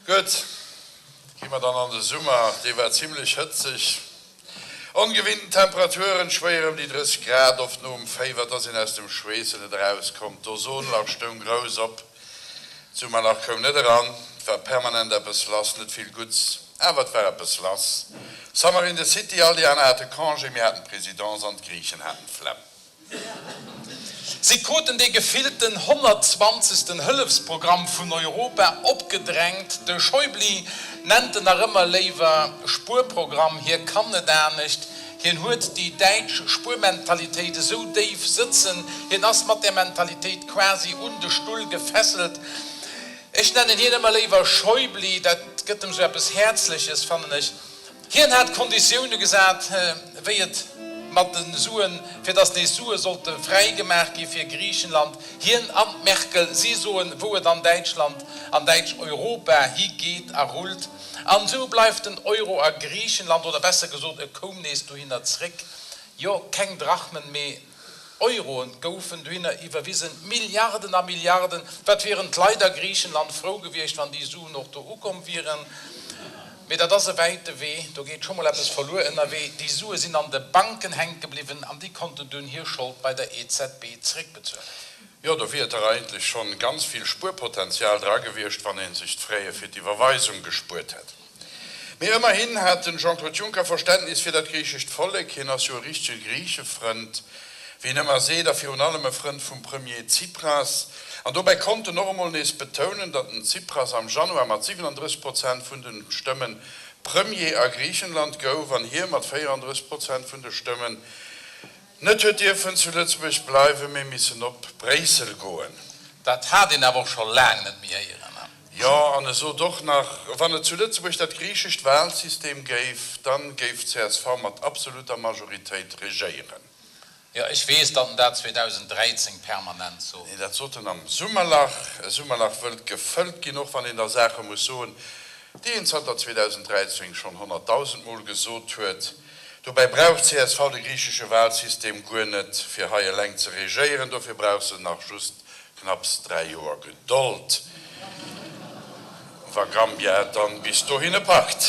Gutt, gi mer dann an de Summer. Dee war zimmlech hëtzeg. Ongewinnten Temperaturen, schwéier ëm déi 30 Grad, oft nom Féiwer, et ass een aus dem Schweessen net erauskomm. D'Ozonlach stoung grouss op, d'Summerlach koum net eran. Et war permanent eppes lass, net vill Gutts, awer et war eppes lass. Summer in the City, all déi aner hate Congé, mir haten d'Presidence an d'Griichen haten d'Flemm. Si kruten dee gefillten 120. Hëllefsprogramm vun Europa opgedrängt. De Schäuble nennt en nach ëmmer léiwer Spuerprogramm. Hie kann net anescht. Hien huet déi däitsch Spuermentalitéit esou déif sëtzen. Hien ass mat där Mentalitéit quasi un de Stull gefesselt. Ech nennen hien ëmmer léiwer Schäuble, dat gëtt em sou eppes Häerzleches, fannen ech. Hien hat Konditioune gesat, wéi et mat de Suen, fir datt nees Sue sollte fräi gemaach gi fir Griichenland. Hien an d'Merkel, si soen, wou et an Däitschland, an Däitsch-Europa hi geet a rullt. An esou bleift den Euro a Griichenland, oder besser gesot, e koum nees dohinner zréck. Jo, keng Drachmen, mee Euroen goufen dohinner iwwerwisen, Milliarden a Milliarden. Wat wieren d'Leit a Griichenland frou gewiescht, wann déi Suen och do ukomm wieren. Mee dat ass e wäite Wee, do geet scho mol eppes verluer ënnerwee. Déi Sue sinn an de Banken hänke bliwwen an déi konnten dunn hir Schold bei der EZB zeréckbezuelen. Jo, do wier dach eigentlech schonn ganz vill Spuerpotenzial dra gewiescht, wann ee sech d'Fraie fir d'Iwwerweisung gespuert hätt. Mee ëmmerhin hat den Jean-Claude Juncker Verständnis fir dat griichescht Vollek. Hien ass jo e richtege Griichefrënd, wéi en ëmmer seet, a virun allem e Frënd vum Premier Tsipras. An dobäi konnt en och emol nees betounen, datt den Tsipras am Januar mat 37 Prozent vun den Stëmmen Premier a Griichenland gouf an hie mat 34 Prozent vun de Stëmmen net huet dierfen zu Lëtzebuerg bleiwen, mee missen op Bréissel goen. Dat hat een awer och scho laang net méi héieren. Jo, an e sot och nach, wann et zu Lëtzebuerg dat griichescht Wahlsystem géif, dann géif csv mat absoluter Majoritéit regéieren. Jo, ech weess, datt en dat 2013 permanent sot. Nee, dat sot en am Summerlach. E Summerlach wëllt gefëllt ginn, och wann een da Saache muss soen, déi een zanter 2013 schonn honnertdausendmol gesot huet. Dobäi brauch csv de griichesche Wahlsystem guer net, fir hei eleng ze regéieren. Dofir brauch se nach just Knapps 3 Joer Gedold, wa Gambia et dann bis dohinne packt.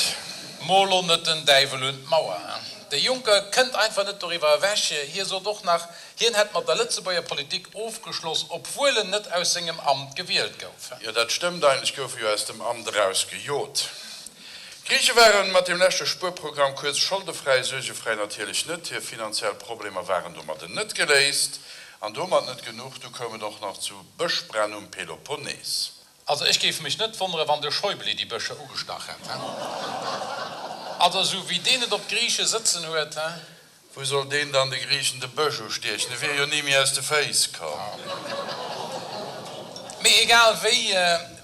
Mol lo net den Däiwel un d'Mauer, hein. De Juncker kënnt einfach net doriwwer ewech. Hie sot och nach, hien hätt mat der Lëtzebuerger Politik ofgeschloss, obwuel en net aus sengem Amt gewielt gouf. Jo, dat stëmmt, eigentlech gouf e jo aus dem Amt eraus gejot. D'Griiche waren mat deem leschte Spuerprogramm kuerz scholdefräi, suergefräi natierlech net. Hir finanziell Problemer waren domadden net geléist. An domat net genuch, du koum et och nach zu Bëschbränn um Peloponnes. Also ech géif mech net wonneren wann de Schäuble déi Bëscher ugestach hätt, he? Also esou wéi deen et op d'Griiche sëtzen huet, he? Wou soll deen dann de Griichen de Bësch ustiechen? E wier jo ni méi aus de Féiss komm. Mee egal wéi,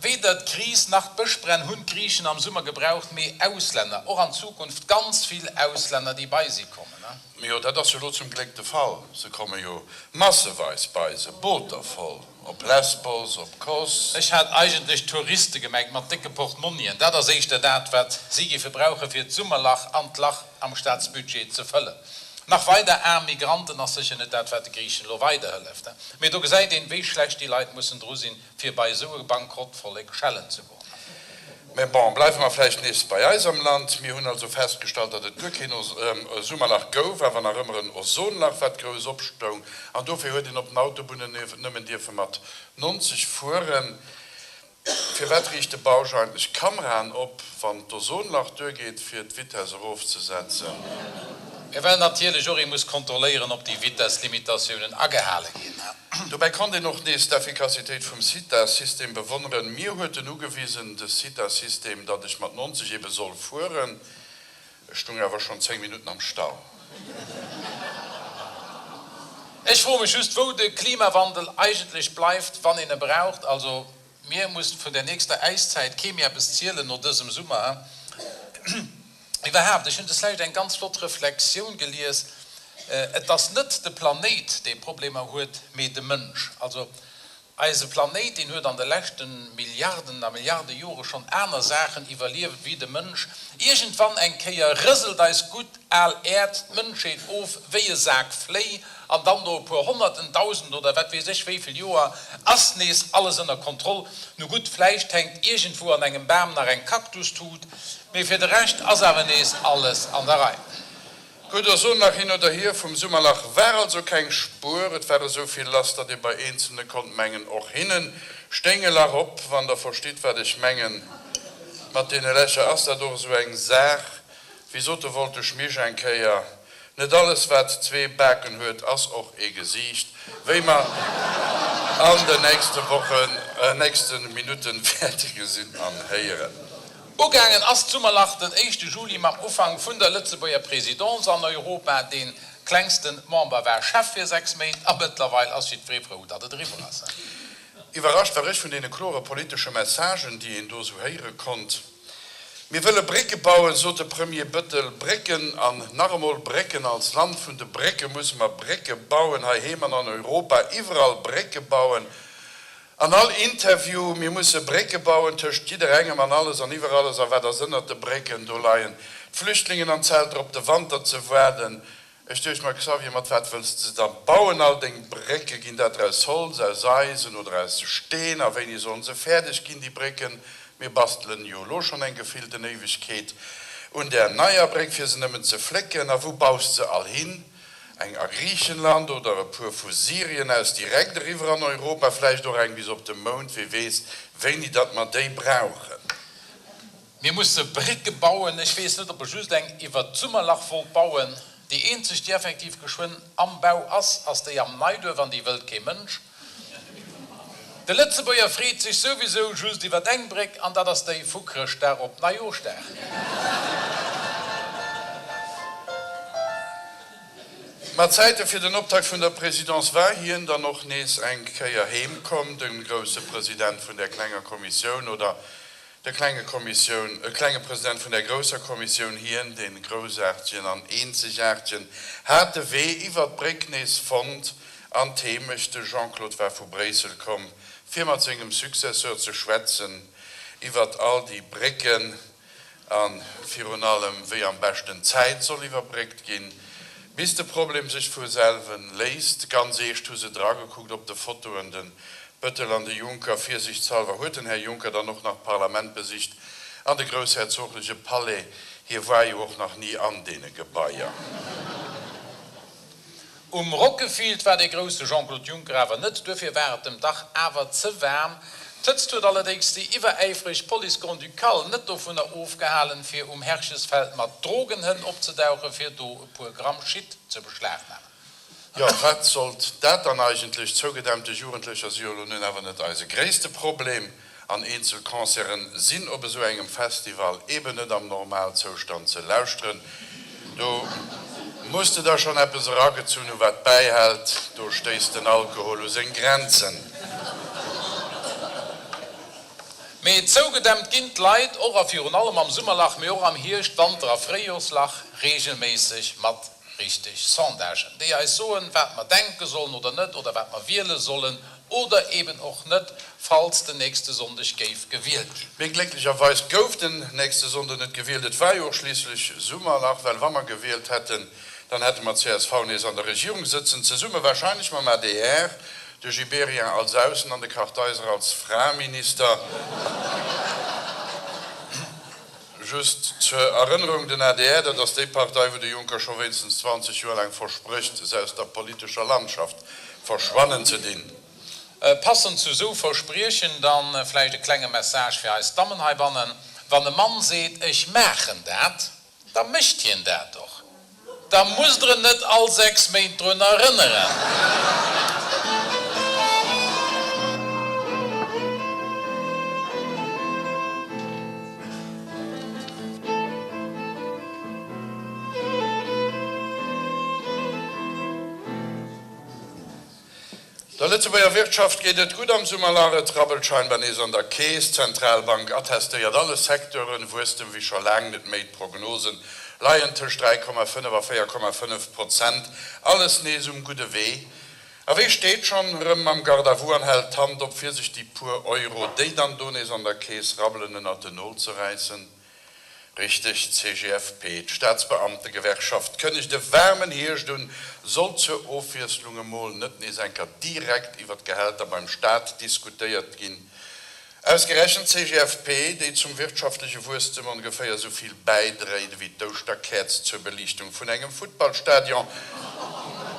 weder d'Kris nach d'Bëschbränn hunn d'Griichen am Summer gebraucht, mee Auslänner, och an Zukunft ganz vill Auslänner déi bei si kommen, he? Mee jo, dat ass jo elo zum Gléck de Fall. Se komme jo masseweis bei se, Booter voll, op Lesbos, op Kos. Ech hat eigentlech Touriste gemengt mat décke Portmonnien. Dat ass éischter dat, wat si géife brauchen, fir d'Summerlach an d'Lach am Staatsbudget ze fëllen. Nach weider aarm Migranten ass sécher net dat, wat de Griichen elo weiderhëlleft. Mee do gesäit een, wéi schlecht déi Leit mussen dru sinn, fir bei esou e bankrott Vollek schellen ze goen. Mä bon, bleiwe mer vläicht nees bei eis am Land. Mir hunn also festgestallt, datt et guer keen Summerlach gouf, awer nach ëmmer en Ozonlach, wat grouss opstoung. An dofir huet een op den Autobunnen nëmmen dierfe mat 90 fueren. Firwat riicht de Bausch eigentlech Kameraen op, wann d'Ozonlach duergeet, fir d'Vitess erofzesetzen? Mä well natierlech och ee muss kontrolléieren, ob déi Vitesslimitatiounen agehale ginn. Dobäi konnt een och nees d'Effikassitéit vum CITA-System bewonneren. Mir huet en ugewisen, de CITA-System, datt ech mat 90 ebe soll fueren. Ech stung awer schonn 10 Minutten am Stau. Ech froe mech just, wou de Klimawandel eigentlech bleift, wann een e braucht. Also mir muss vun der nächster Äiszäit kee méi eppes zielen no dësem Summer. Iwwerhaapt, ech hunn deslescht eng ganz flott Reflexioun gelies, Et ass net de Planéit, dee Problemer huet, mee de Mënsch. Also. Eise Planéit, deen huet an de leschte Milliarden a Milliarde Jore schonn aner Saachen iwwerlieft wéi de Mënsch. Iergendwann eng Kéier rëselt eis gutt al Äerd d'Mënschheet of wéi e Sak Fléi an dann no e puer Honnerten, Dausend oder wat weess ech wéi vill Joer ass nees alles ënner Kontroll. Nu gutt, vläicht hänkt iergendwou an engem Bam nach eng Kaktustut, mee fir de Rescht ass awer nees alles an der Rei. Gutt, Ozonlach hin oder hier, vum Summerlach war also keng Spuer. Et war esou vill lass, datt ee bei eenzelne konnt mengen, och hinne stéing e Lach op, wann der verstitt, wat ech mengen. Mat deene Lächer ass dat och esou eng Saach. Wéi sot de Woltesch Schmich eng Kéier, Net alles, wat zwee Baken huet, ass och ee Gesiicht. Wéi mer an den nächste Wochen, nächste Minutten wäerte gesinn an héieren. Ugaangen ass d'Summerlach den éischte Juli mam Ufank vun der Lëtzebuerger Présidence an Europa. Dee klengste Member war Chef fir 6 Méint a mëttlerweil ass jiddweree frou, datt et eriwwer ass. Iwwerrascht war ech vun deene klore politesche Messagen, déi een do esou héiere konnt. Mir wëlle Brécke bauen, sot de Premier Bëttel. Brécken an nach emol Brécken. Als Land vun de Brécke musse mer Brécke bauen, heiheem an an Europa, iwwerall Brécke bauen. An all Interview, Mir musse Brécke bauen tëscht jidderengem an alles an iwwer alles. A wat ass ënnert de Brécken? Do leien d'Flüchtlingen an Zelter op de Wanter ze waarden. Ech duecht mer, Xavier, mat wat wëlls de se dann bauen, all deng Brécke? Ginn dat der aus Holz, aus Eisen oder aus Steen? A wéini sollen se fäerdeg ginn, déi Brécken? Mir bastelen jo elo schonn eng gefillten Éiwegkeet un där neier Bréck, fir se nëmmen ze flécken. A wou baus de se all hin? Eng a Griichenland oder e puer vu Syrien aus direkt eriwwer an Europa, vläicht och eng bis op de Mound, wee weess wéini datt mer déi brauchen. Mir musse Brécke bauen. Ech weess net, ob e just eng iwwert d'Summerlach wollt bauen. Déi eenzeg, déi effektiv geschwënn am Bau ass, ass déi am Neiduerf, an déi wëllt kee Mënsch. De Lëtzebuerger freet sech souwisou just iwwert eng Bréck, an dat ass déi vu Chrëschtdag op Neijooschdag. Mat Zäite fir den Optakt vun der Présidence war hien dann och nees eng Kéier heem komm, de grousse President vun där klenger Kommissioun, oder der klenge Kommissioun, e klenge President vun där grousser Kommissioun, hien, dee Groussaartegen an Eenzegaartegen, hat de Wee iwwer d'Bréck nees fonnt an d'Heemecht. De Jean-Claude war vu Bréissel komm, fir mat sengem Successeur ze schwätzen iwwert all déi Brécken a virun allem, wéi am beschten d'Zäit soll iwwerbréckt ginn, bis de Problem sech vu selwen léist. Ganz eescht hu se dragekuckt op de Fotoen, de Bëttel an de Juncker. Virsiichtshalwer huet den Här Juncker dann och nach d'Parlament besicht an de groussherzogleche Palais. Hie war jo och nach ni an deene Gebaier. Um Rockefield war dee grousse Jean-Claude Juncker awer net, duerfir war et em dach awer ze waarm. D'Hëtzt huet allerdéngs déi iwweräifreg Police Grand-Ducale net dovunner ofgehalen, fir um Herchesfeld mat Drogenhënn opzedauchen, fir do e puer Gramm Shit ze beschlagnamen. Jo, wat sollt dat dann eigentlech? Zougedämmte Jugendlecher si jo elo nun awer net eise gréisste Problem. An eenzel Concerten sinn op esou engem Festival eben net am Normalzoustand ze lauschteren. Do muss de der schonn eppes eragezunn hu wat bäihält. Do stéisst den Alkohol u seng Grenzen. Mee zougedämmt ginn d'Leit och a virun allem am Summerlach, mee och am Hierscht-, Wanter a Fréijoerslach reegelméisseg mat richteg Sondagen, déi eis soen, wat mer denke sollen oder net, oder wat mer wiele sollen oder eben och net, falls den nächste Sonndeg géif gewielt ginn. Mee glécklecherweis gouf den nächste Sonnden net gewielt. Et war jo och schliisslech Summerlach, well wa mer gewielt hätten, dann hätte mer csv nees an der Regierung sëtzen, zesumme wahrscheinlech mam adr, de Gibéryen als Aussen an de Kartheiser als Fraeminister. Just zur Erënnerung, den adr, dat ass déi Partei, wou de Juncker scho wéinstens 20 Joer laang versprécht, se aus der politescher Landschaft verschwannen ze dinn. Passend zu esou Verspriechen dann vläicht e klenge Message fir eis Dammen heibannen, Wann e Mann seet, ech maachen dat, da mécht hien dat och. Da musst der en net all 6 Méint drun erënneren. Der Lëtzebuerger Wirtschaft geet et gutt am Summerlach. Et rabbelt scheinbar nees an der Keess. D'Zentralbank attestéiert alle Secteuren Wuesstem wéi scho laang net méi. D'Prognosen leien tëscht 3,5 a 4,5 Prozent. Alles nees um gudde Wee. A wee steet schonn erëm am Garde-à-vous an hält d'Hand op, fir sech déi puer Euro, déi dann do nees an der Keess rabbelen, ënnert den Nol ze räissen? Richteg, d'CGFP, d'Staatsbeamtegewerkschaft, kënnegt e waarmen Hierscht un. Sollt zur Ofwiesslung emol net nees enker direkt iwwer d'Gehälter beim Staat diskutéiert ginn? Ausgerechent d'CGFP, déi zum wirtschaftleche Wuesstem ongeféier esou vill bäidréit ewéi d'Ouschterkäerz zur Beliichtung vun engem Futtballstadion,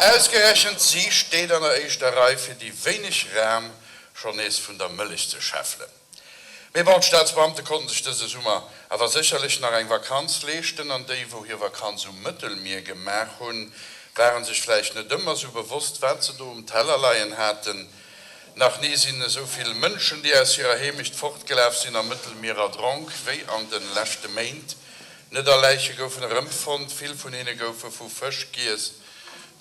ausgerechent si steet an der éischter Rei fir déi wéineg Ram schonn nees vun der Mëllech ze schäffelen. Mee bon, d'Staatsbeamte konnten sech dëse Summer awer sécherlech nach eng Vakanz leeschten an déi, wou hir Vakanz um Mëttelmier gemaach hunn, ware sech vläicht net ëmmer esou bewosst, wat se do um Teller leien haten. Nach ni sinn esou vill Mënschen, déi aus hirer Heemecht fortgelaf sinn, am Mëttelmier erdronk, wéi an de leschte Méint. Net all Läiche goufen erëmfonnt, vill vun hinne goufe vu Fësch giess.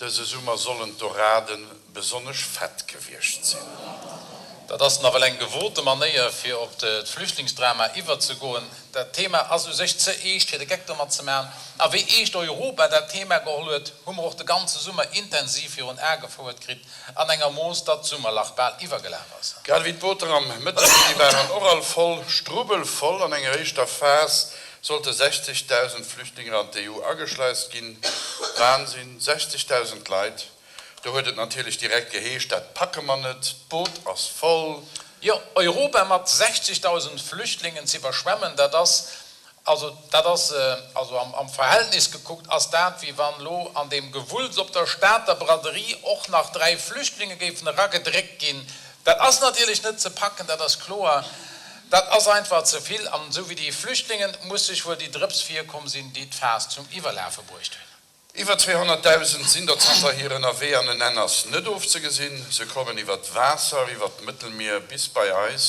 Dëse Summer sollen d'Doraden besonnesch fett gewiescht sinn. Dat ass nawell eng gewote Manéier, fir op d'Flüchtlingsdrama iwwerzegoen. Dat Thema ass u sech ze eescht, fir de Geck domat ze maachen. A wéi eescht Europa dat Thema geholl huet, hu mer och de ganze Summer intensiv virun Ae gefouert kritt. An enger Mooss, datt d'Summerlach bal iwwergelaf ass. Grad ewéi d'Booter am Mëttelmier, déi waren och all voll, strubbelvoll. An enger éischter Phas sollte 60.000 Flüchtlinge an d'EU ageschleist ginn. Wahnsinn, 60.000 Leit! Do huet et natierlech direkt geheescht, dat packe mer net, d'Boot ass voll. Jo, Europa mat 60.000 Flüchtlingen z'iwwerschwemmen, dat ass Also dat ass, also am Verhältnis gekuckt, ass dat, wéi wann elo an deem Gewulls op der Stater Braderie och nach 3 Flüchtlinge géifen eragedréckt ginn. Dat ass natierlech net ze packen, dat ass kloer. Dat ass einfach ze vill. An esou wéi déi Flüchtlingen muss sech wuel déi Drëps virkomm sinn, déi d'Faass zum Iwwerlafe bruecht huet. Iwwer 200.000 sinn der zanterhier ënnerwee an en Enn ass net ofzegesinn. Se kommen iwwer d'Waasser, iwwer d'Mëttelmier bis bei eis.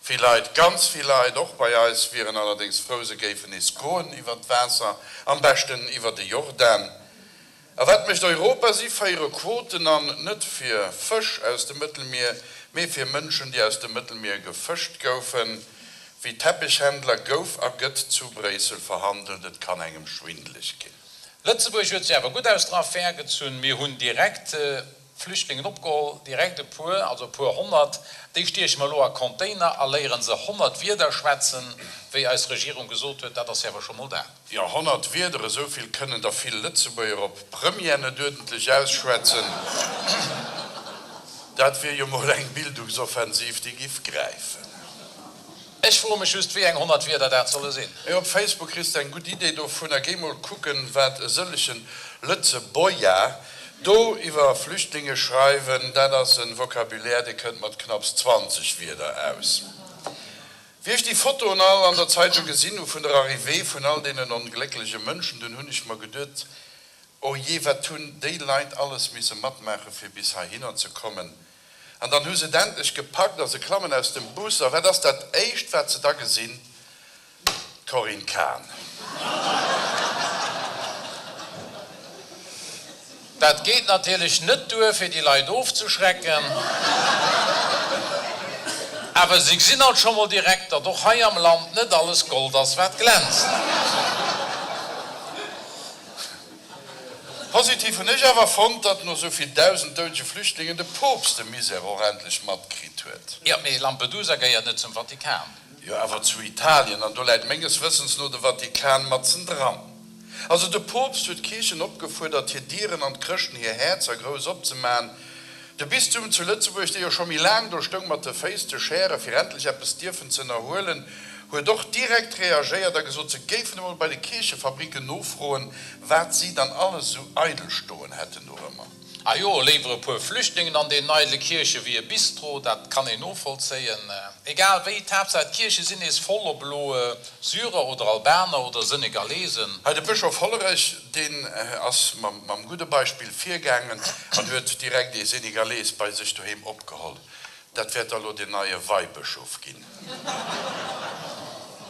Vill Leit, ganz vill Leit, och bei eis, wieren allerdéngs frou, se géifen nees goen iwwer d'Waasser, am beschten iwwer de Jordan. A wat mécht Europa? Si féiere Quoten an, net fir Fësch aus dem Mëttelmier, mee fir Mënschen, déi aus dem Mëttelmier gefëscht goufen. Wéi Teppichhändler gouf a gëtt zu Bréissel verhandelt. Et kann engem schwindeleg ginn. Lëtzebuerg huet sech awer gutt aus der Affär gezunn. Mir hunn direkt Flüchtlingen opgeholl, direkt e puer, also e puer 100. Déi stieche mer elo a Container a léiere se 100 Wierder schwätzen, wéi eis Regierung gesot huet. Dat ass jo awer scho mol dat. Jo, 100 Wierder, esou vill kënnen der vill Lëtzebuerger op Première net uerdentlech ausschwätzen. Dat wier jo mol eng Bildungsoffensiv, déi giff gräifen. Ech froe mech just, wéi eng 100 Wierder dat solle sinn. Mee op Facebook kriss de eng gutt Idee dovunner. Géi mol kucken, wat e sëllegen Lëtzeboier do iwwer Flüchtlinge schreiwen. Dat ass e Vocabulaire, dee kënnt mat knapps 20 Wierder aus. Wéi ech déi Fotoen all an der Zeitung gesinn hu vun der Arrivée vun all deenen onglécklege Mënschen, dunn hunn ech mer geduet, Oh jee, wat hunn déi Leit alles misse matmaache fir bis heihinner ze kommen. An dann hu se et endlech gepackt a se klammen aus dem Bus a wat ass dat éischt wat se da gesinn? D'Corinne Cahen. Dat geet natierlech net duer fir déi Leit ofzeschrecken, awer se gesinn alt scho mol direkt, datt och hei am Land net alles Gold ass wat glänzt. Positiv hunn ech awer fonnt, datt no sou vill 1.000 doudege Flüchtlingen de Poopst de Misär och endlech matkritt huet. Jo, mee Lampedusa gehéiert net zum Vatikan. Jo, awer zu Italien, an do läit menges Wëssens no de Vatikan matzen dran. Also de Poopst huet d'Kierchen opgefuerdert, hir Dieren an d'Chrëschten hir Häerzer grouss opzeman. De Bistum zu Lëtzebuerg, dee jo scho méi laang do stoung mat de Féiss ze schären, fir endlech eppes dierfen ze ënnerhuelen, huet och direkt reagéiert a gesot, se géifen emol bei de Kierchefabriken nofroen, wat si dann alles esou eidel stoen hätten dorëmmer. Ah jo, léiwer e puer Flüchtlingen an deenen eidele Kierche wéi e Bistro, dat kann een novollzéien. Egal wéi, d'Haaptsaach d'Kierche sinn nees voll, ob elo Syrer oder Albaner oder Senegalesen. Hei de Bëschof Hollerech, deen ass mam gudde Beispill virgaangen an huet direkt ee Senegalees bei sech doheem opgeholl. Dat wäert da lo deen neie Weibëschof ginn.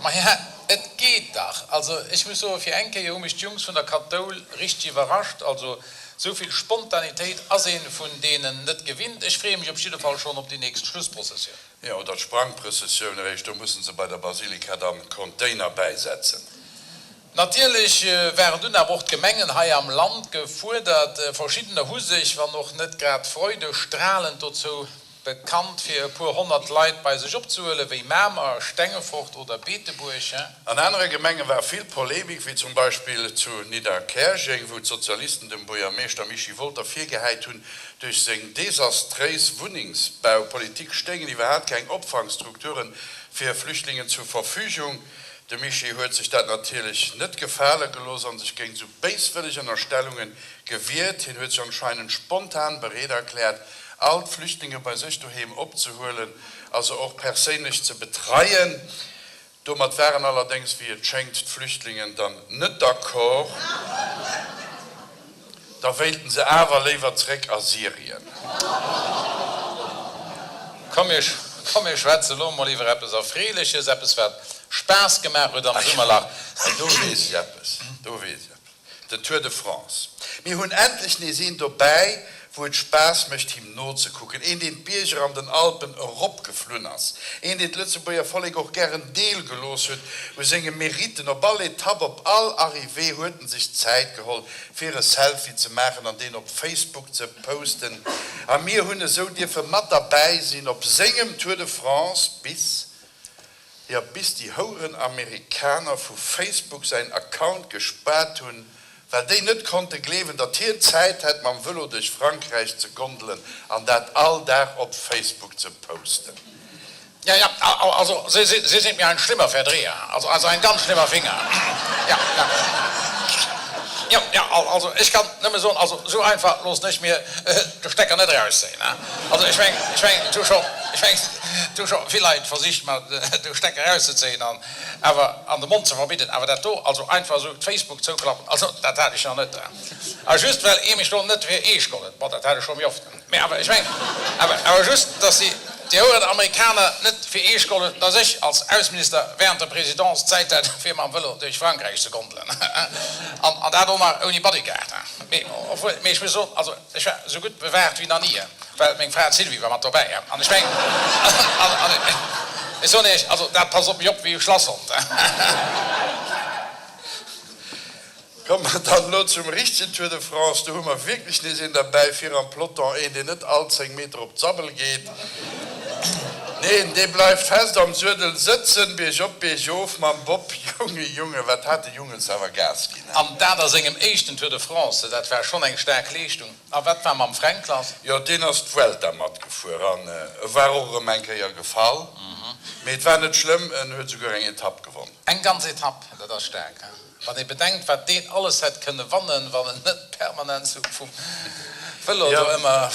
Maja, et geet dach! Also ech muss soen, fir eng Kéier hu mech d'Jungs vun der Kathoul richteg iwwerrascht. Also sou vill Spontanitéit ass een vun deenen net gewinnt. Ech freeë mech op jidde Fall schonn op déi nächst Schlussprozessioun. Jo, oder d'Sprangprëssessioun eréischt, do mussen se bei der Basilika dann Container bäisetzen. Natierlech waren dunn awer och d'Gemengen hei am Land gefuerdert. Verschiddener hu sech, wann och net grad freudestrahlend, dozou bekannt, fir e puer 100 Leit bei sech opzehuelen, wéi Mamer, Stengefort oder Beetebuerg. An anere Gemenge war vill Polemik, wéi zum Beispill zu Nidderkäerjeng, wou d'Sozialisten dem Buergermeeschter Michi Wolter virgehäit hunn, duerch seng desastréis Wunnengsbaupolitik stéingen iwwerhaapt keng Opfangstrukture fir Flüchtlingen zur Verfügung. De Michi huet sech dat natierlech net gefale gelooss an sech géint sou béiswëlleg Ënnerstellunge gewiert. Hien huet sech anscheinend spontan bereet erkläert, all d'Flüchtlinge bei sech doheem opzehuelen a se och perséinlech ze betreien. Domat waren allerdéngs, wéi et schéngt, d'Flüchtlingen dann net d'accord. Da wéilten se awer léiwer zréck a Syrien. Komm mir, komm mir schwätze lo mol iwwer eppes Erfreeleches, eppes wat Spaass gemaach huet am Summerlach. Do weess ech eppes, do weess ech eppes. Den Tour de France. Mir hunn endlech nees een dobäi, wou et Spaass mécht him nozekucken. Een deen d'Bierger an den Alpen eropgeflunn ass. Een deen d'Lëtzebuerger Vollek och gären Deel gelooss huet u senge Meritten. Op all Etapp, op all Arrivée huet en sech Zäit geholl fir e Selfie ze maachen an deen op Facebook ze posten. A mir hunn esou dierfe mat derbäi sinn op sengem Tour de France bis, jo bis déi houeren Amerikaner vu Facebook säin Account gespaart hunn, well déi net konnte gleewen, datt hien Zäit hätt mam Vëlo duerch Frankräich ze gondelen an dat all Dag op Facebook ze posten. Ja, ja, also Sie, Sie, Sie sind mir ein schlimmer Verdreher, also, also ein ganz schlimmer Finger. Ja, ja. Jo, ja, also ech kann nëmme soen, also esou einfach loossen ech mir de Stecker net erauszéien. Also ech mengen, ech mengen, et hu scho, ech mengen, et hu scho vill Leit versicht mer de Stecker erauszezéien an awer an de Mond ze verbidden, awer dat do, also einfach esou d'Facebook zouklappen, also dat hat ech nach net. A just well ee mech do net fir eescht geholl huet, bon dat hat ech scho méi oft. Mä awer, ech mengen, awer, awer just, datt déi, déi houeren Amerikaner net fir eescht geholl hunn, datt ech als Ausseminister während der Présidence Zäit hat, fir mam Vëlo duerch Frankräich ze gondelen, an, an dat och nach ouni Bodyguard. Mee, obwuel, mee ech muss soen, also ech war esou gutt bewaacht wéi nach ni, well meng Fra d'Sylvie war mat dobäi, an ech mengen, an, an ech soen Iech, also dat passt op mech op wéi e Schlasshond. Komme mer dann elo zum richtegen Tour de France. Do hu mer wierklech nees een derbäi vir am Peloton, een deen net all 10 Meter op d'Sabbel geet. Neen, dee bleift fest am Suedel sëtzen, biergop, biergof mam Bob. Junge, Junge, wat hat de Jungels awer Gas ginn, he? An dat a sengem éischten Tour de France, dat war schonn eng staark Leeschtung. A wat war mam Fränk lass? Jo, deen ass d'Vuelta matgefuer an e war och erëm eng Kéier gefall. Mee et war net schlëmm, en huet esouguer eng Etapp gewonn. Eng ganz Etapp, dat ass staark, he? Wann ee bedenkt, wat deen alles hätt kënne wannen, wann en net permanent sou vum Vëlo do ëmmer.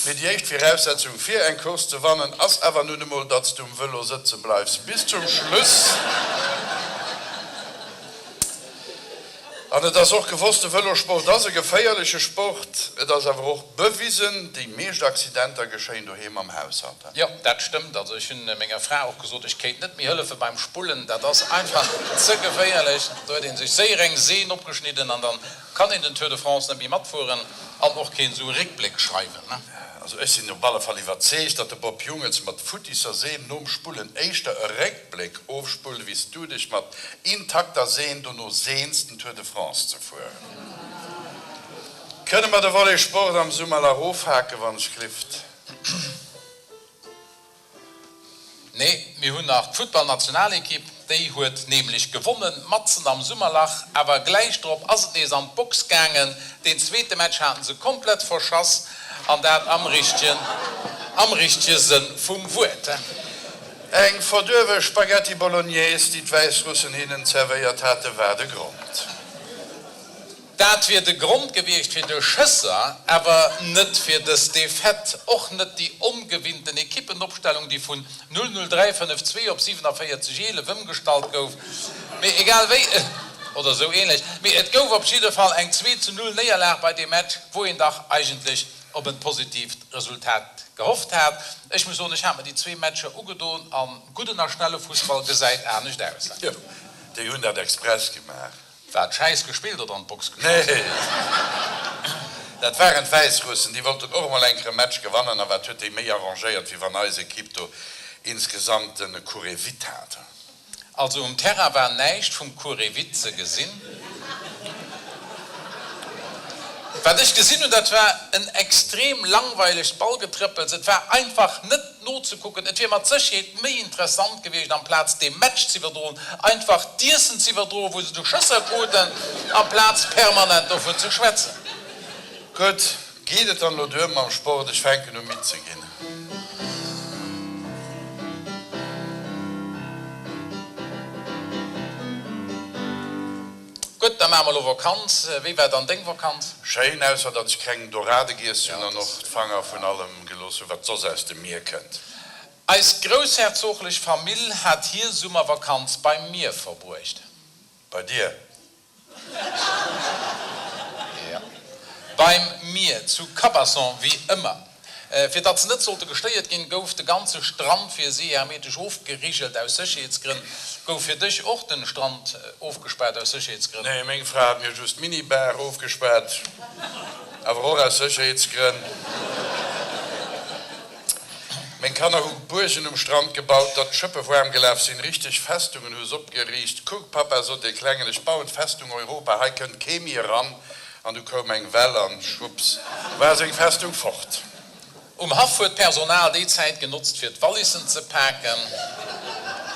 Mee déi éischt Viraussetzung fir eng Course ze wannen ass awer nun emol, datt s du um Vëlo sëtze bleifs bis zum Schluss. An et ass och gewosst, de Vëlosport ass e geféierleche Sport. Et ass awer och bewisen, déi meescht Accidenter geschéien doheem am Haushalt. Jo, dat stëmmt. Also ech hunn menger Fra och gesot, ech kéint net méi hëllefe beim Spullen, dat ass einfach ze geféierlech. Do huet ee sech séier eng Seen opgeschnidden an dann kann een den Tour de France net méi matfueren an och keen esou Réckbléck schreiwen. Also ech sinn op alle Fall iwwerzeegt, datt de Bob Jungels mat futtisser Seen nom Spullen éischter e Réckbléck ofspullt, ewéi s du dech mat intakter Seen dono seens, den Tour de France ze fueren. Kënne mer de Volet Sport am Summerlach ofhaken, wann ech glift? Nee, mir hunn nach d'Futtballnationalekipp, déi huet nämlech gewonnen, matzen am Summerlach. Awer gläich drop ass et nees an d'Box gaangen. Deen zweete Match haten se komplett verschass, an dat am richtegen, am richtege Sënn vum Wuert. Eng verduerwe Spaghetti Bolognese, déi d'Wäissrussen hinnen zerwéiert hate, war de Grond. Dat wier de Grond gewiescht fir de Schësser, awer net fir dës Defaite. Och net déi ongewinnten Ekippenopstellung, déi vun 0 0 3 5 2 op 47 11 ëmgestallt gouf. Mee egal wéi, oder esou ähnlech, mee et gouf op jidde Fall eng 2 zu 0 Néierlag bei deem Match, wou een dach eigentlech op en positiivt Resultat gehofft hat. Ech muss soen, ech hat mer déi zwee Matcher ugedoen an gudden a schnelle Fussball gesäit anescht aus. Jo, déi hunn dat express gemaach. Wat, Schäiss gespillt oder an d'Box geschoss? Nee, dat waren d'Wäissrussen. Déi wollten och emol eng Kéier e Match gewannen. A wat huet déi méi arrangéiert, wéi wann eis Ekipp do insgesamt e Courée vite hat. Also um Terrain war näischt vum Courevite ze gesinn. Wat ech gesinn hunn, dat war en extrem langweilegt Ballgetrëppels. Et war einfach net nozekucken. Et wier mat Sécherheet méi interessant gewiescht, amplaz dee Match z'iwwerdroen, einfach d'Iessen z'iwwerdroen, wou se du Schësser kruten, amplaz permanent dovun ze schwätzen. Gutt, geet et dann elo duer mam Sport? Ech fänken u midd ze ginn. Gutt, da maache mer elo Vakanz. Wéi war dann deng Vakanz? Schéin, ausser datt ech keng Dorade giess hunn an och d'Fanger vun allem gelooss hunn, wat soss aus dem Mier kënnt. Eis groussherzoglech Famill hat hir Summervakanz beim Mier verbruecht. Bei dir? Jo. Beim Mier, zu Cabasson, wéi ëmmer. Fir datt se net sollte gestéiert ginn, gouf de ganze Strand fir si hermetesch ofgerigelt, aus Sécherheetsgrënn. Gouf fir dech och den Strand ofgespaart, aus Sécherheetsgrënn? Nee, meng Fra hat mir just d'Minibar ofgespaart, awer och aus Sécherheetsgrënn. Meng Kanner hu Buergen um Strand gebaut, datt d'Schëppe waarm gelaf sinn. Richteg Festungen hu s'opgeriicht. Kuck, Pappa, sot dee Klengen, ech bauen d'Festung Europa, hei kënnt kee méi eran. An du koum eng Well an schwupps war seng Festung fort. Um Haff huet d'Personal déi Zäit genotzt fir d'Wallissen ze paken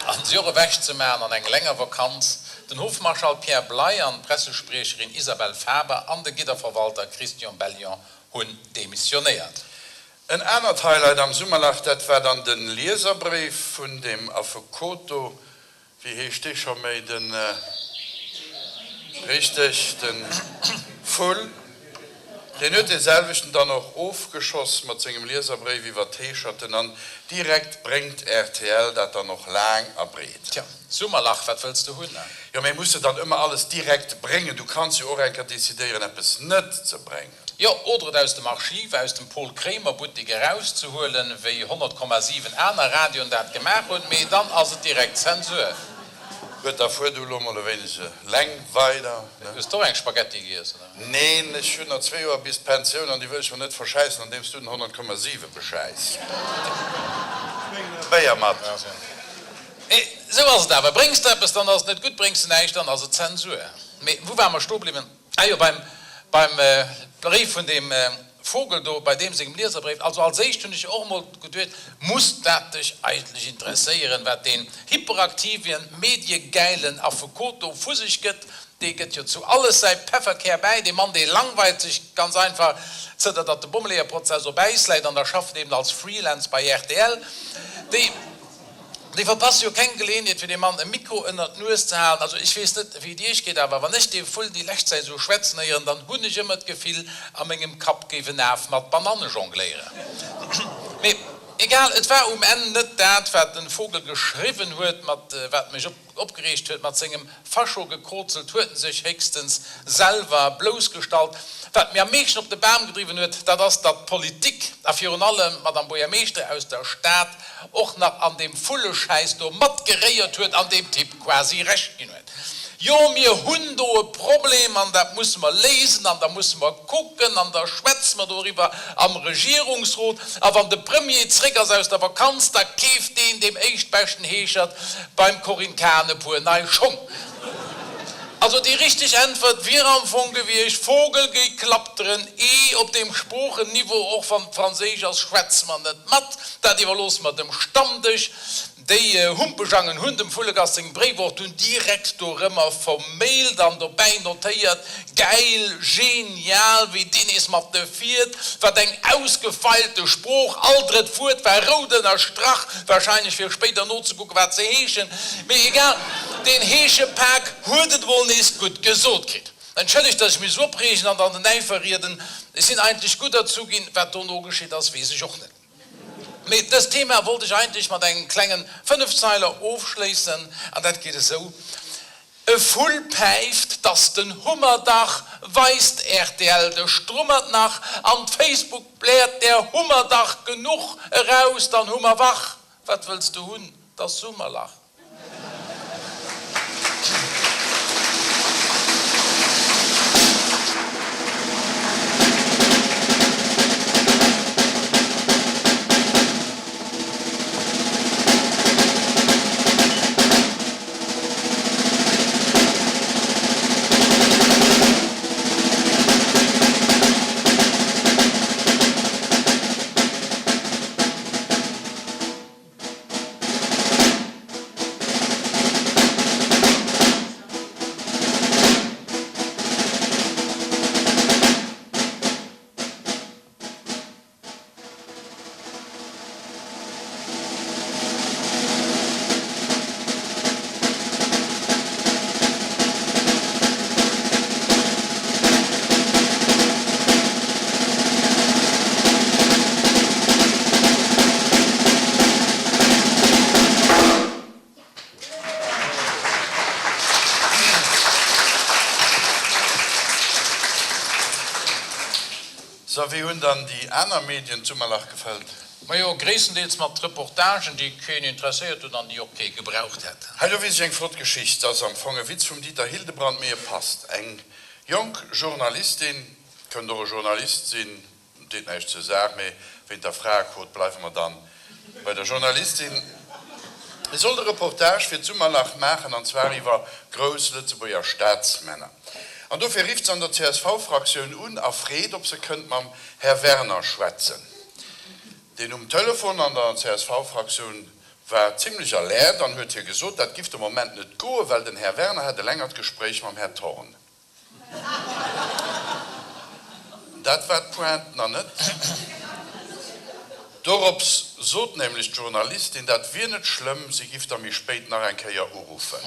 an si och ewech ze maachen an eng länger Vakanz. Den Hofmarschall Pierre Bley an d'Pressespriecherin Isabelle Faber an de Gidderverwalter Christian Bellion hunn demissionéiert. En anert Highlight am Summerlach, dat war dann den Lieserbréif vun dem Affekot do, Wéi heescht dee scho méi, den, richteg, den Vull, deen huet dee selwechten dann och ofgeschoss mat sengem Lieserbréif iwwer d'Heescherten an direkt bréngt rtl dat dann och laang a breet. Tja, Summerlach, wat wëlls de hunn? Jo, mee muss de dann ëmmer alles direkt bréngen? Du kanns jo och eng Kéier decidéieren, eppes net ze bréngen. Jo, oder et aus dem Archiv, aus dem Pol Kremer Buttik erauszehuelen, wéi 100,7 aner Radioen dat gemaach hunn, mee dann ass et direkt Zensur. Gutt, da fuer du elo mol e wéineg eleng weider, ne? Hues d'och eng Spaghetti giess, oder? Neen, ech hunn nach zwee Joer bis d'Pensioun an déi wëll ech mer net verschäissen, andeems du den 100,7 beschäiss. Ech bréngen e Béier mat. Mee esou ass et awer, Bréngs de eppes, dann ass et net gutt, bréngs de näischt, dann ass et Zensur. Mee wou ware mer stoe bliwwen? Ah jo, beim, beim Bréif vun deem Vogel do, bei deem sengem Lieserbréif. Also als éischt hunn ech och emol geduet, muss dat dech eigentlech interesséieren, wat deen hyperaktiven, mediegäilen Affekot do vu sech gëtt? Dee gëtt jo zu alles säi Pefferkär bäi. Dee Mann, dee langweilt sech ganz einfach, zënter datt de Bommeleeërprozess op Äis läit an da schafft en eben als Freelance bei rtl. Déi. Déi verpasse jo keng Geleeënheet fir deem Mann e Mikro ënnert d'Nues ze halen. Also ech weess net wéi et iech geet, awer wann ech dee Vull déi lescht Zäit esou schwätzen héieren, dann hunn ech ëmmer d'Gefill a mengem Kapp géif en Af mat Bananne jongléieren. Mee egal, et war um Enn net dat wat den Vogel geschriwwen huet, mat wat mech op. Opgereegt huet, mat sengem Fascho gekrozelt huet en sech héchstens selwer bloussgestallt. Wat mir am meeschten op de Bam gedriwwen huet, dat ass, datt d'Politik, a virun allem d'Madame Buergermeeschter aus der Stad, och nach an deem Vulleschäiss do matgeréiert huet an deem Typ quasi Recht ginn huet. Jo, mir hunn do e Problem an dat musse mer léisen an da musse mer kucken an da schwätze mer doriwwer am Regierungsrot a wann de Premier zréck ass aus der Vakanz, da keeft deen deem éischtbeschten Heeschert beim Corinne Cahen e puer nei Schong. Also déi richteg Äntwert wier am Fong gewiescht, Vogel géi klappteren, ee op deem Sproochenniveau, och wann et franséisch ass, schwätze mer net mat, dat iwwerloosse mer dem Stammdësch. Déi Humpejangen hunn dem Vullegast seng Bréiwer och dunn direkt dorëmmer vermailt an dobäi notéiert, Gäil, genial, wéi deen nees mat de fiert, wat eng ausgefeilte Sprooch, all drëtt Wuert war rout ënnerstrach, wahrscheinlech fir spéider nozekucken, wat se heeschen, mee egal, deen Heeschepak huet et emol nees gutt gesot kritt. Entschëllegt, datt ech mech esou opreegen an an den Äifer rieden, ech sinn eigentlech gutt erzu ginn, wat dono geschitt ass, weess ech och net. Mee dëst Thema wollt ech eigentlech mat engem klengen Fënnefzeiler ofschléissen, an dat geet esou, E Vull päift, dass den Hummer dach, weist rtl de Strummert nach, an d'Facebook bläert der Hummer dach genuch eraus, dann hu mer wach, wat wëlls de hunn, 't ass Summerlach. So, wéi hunn dann déi aner Medien d'Summerlach gefëllt? Majo, gréisstendeels mat Reportagen, déi keen interesséiert hunn an déi och kee gebraucht hätt. Hei do weess ech eng flott Geschicht. Ass am Fong e Witz vum Dieter Hildebrandt, mee e passt. Eng jonk Journalistin, kënnt och e Journalist sinn, Deet näischt zur Saach, mee wéint der Fraequot bleiwe mer dann bei der Journalistin. Si sollt e Reportage fir d'Summerlach maachen, an zwar iwwer grouss Lëtzebuerger Staatsmänner. An dofir rifft se an der CSV-Fraktioun un a freet, ob se kënnt mam Här Werner schwätzen. Deen um Telefon an der CSV-Fraktioun war zimlech alert an huet hir gesot, dat giff de Moment net goen, well den Här Werner hätt e längert Gespréich mam Här Thorn. Dat war d'Pointe nach net. Dorops sot nämlech d'Journalistin, dat wier net schlëmm, si giff da méi spéit nach eng Kéier uruffen.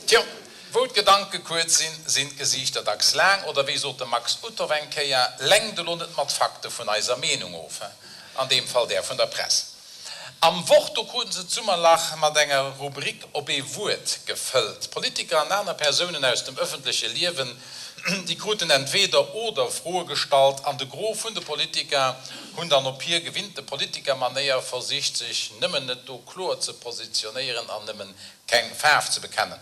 Tjo, wou d'Gedanke kuerz sinn, sinn d'Gesiichter dacks laang, oder wéi sot de Max Uthoff eng Kéier, Lenkt elo net mat Fakte vun eiser Meenung of, an deem Fall där vun der Press. Am Wort, do kruten se d'Summerlach mat enger Rubrik Op ee Wuert gefëllt. Politiker an aner Persounen aus dem ëffentleche Liewen, déi kruten entweeder oder Froe gestallt an de Gros vun de Politiker hunn dann op hir gewinnte Politikermanéier versicht sech nëmmen net do kloer ze positionéieren an nëmmen keng Faarf ze bekennen.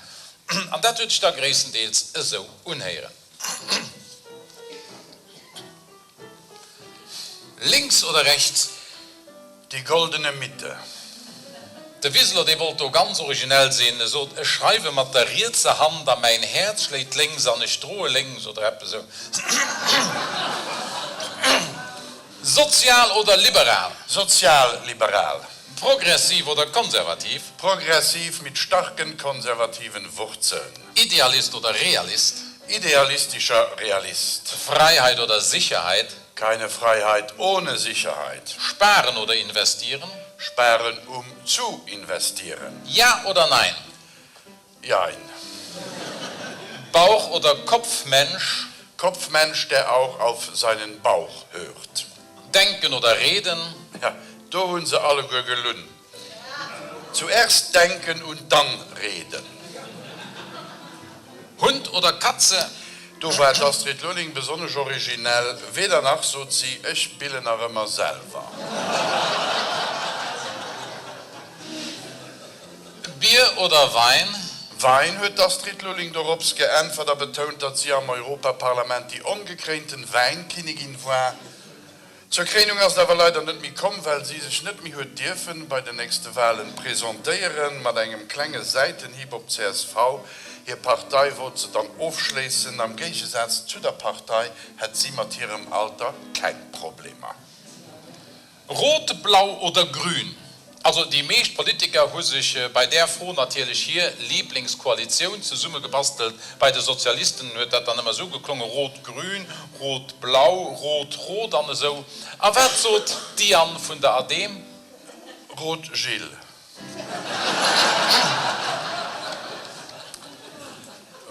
An dat huet sech da gréisstendeels esou unhéieren. Links oder rechts? Die goldene Mitte. De Wiseler, dee wollt do ganz originell sinn, e sot, Ech schreiwe mat der rietser Hand a mäin Häerz schléit lénks an ech droe lénks oder eppes esou. Sozial oder liberal? Sozial-liberal. Progressiv oder konservativ? Progressiv mit starken konservativen Wurzeln. Idealist oder Realist? Idealistischer Realist. Freiheit oder Sicherheit? Keine Freiheit ohne Sicherheit. Sparen oder investieren? Sparen um zu investieren. Ja oder nein? Jein. Bauch oder Kopfmensch? Kopfmensch, der auch auf seinen Bauch hört. Denken oder reden? Ja, do hunn se alleguer gelunn. Zuerst denken und dann reden. Hund oder Katze? Do war d'Astrid Lulling besonnesch originell. Weder nach, sot si, ech billen nach ëmmer selwer. Bier oder Wein? Wein, huet d'Astrid Lulling dorops geäntwert a betount, datt si am Europaparlament déi ongekréinten Wäinkinnigin war. Zur Kréinung ass et awer leider net méi komm, well si sech net méi huet dierfen bei den nächste Walen presentéieren. Mat engem klenge Säitenhieb op csv hir Partei wollt se dann ofschléissen. Am Géigesaz zu der Partei hätt si mat hirem Alter keng Problemer. Rot, blau oder grün? Also déi meescht Politiker hu sech bei där Fro natierlech hir Lieblingskoalitioun zesummegebastelt. Bei de Sozialisten huet dat dann ëmmer esou geklongen, Rot-Grün, Rot-Blau, Rot-Rot an esou. A wat sot d'Diane vun der ADEM? Rot Gilles.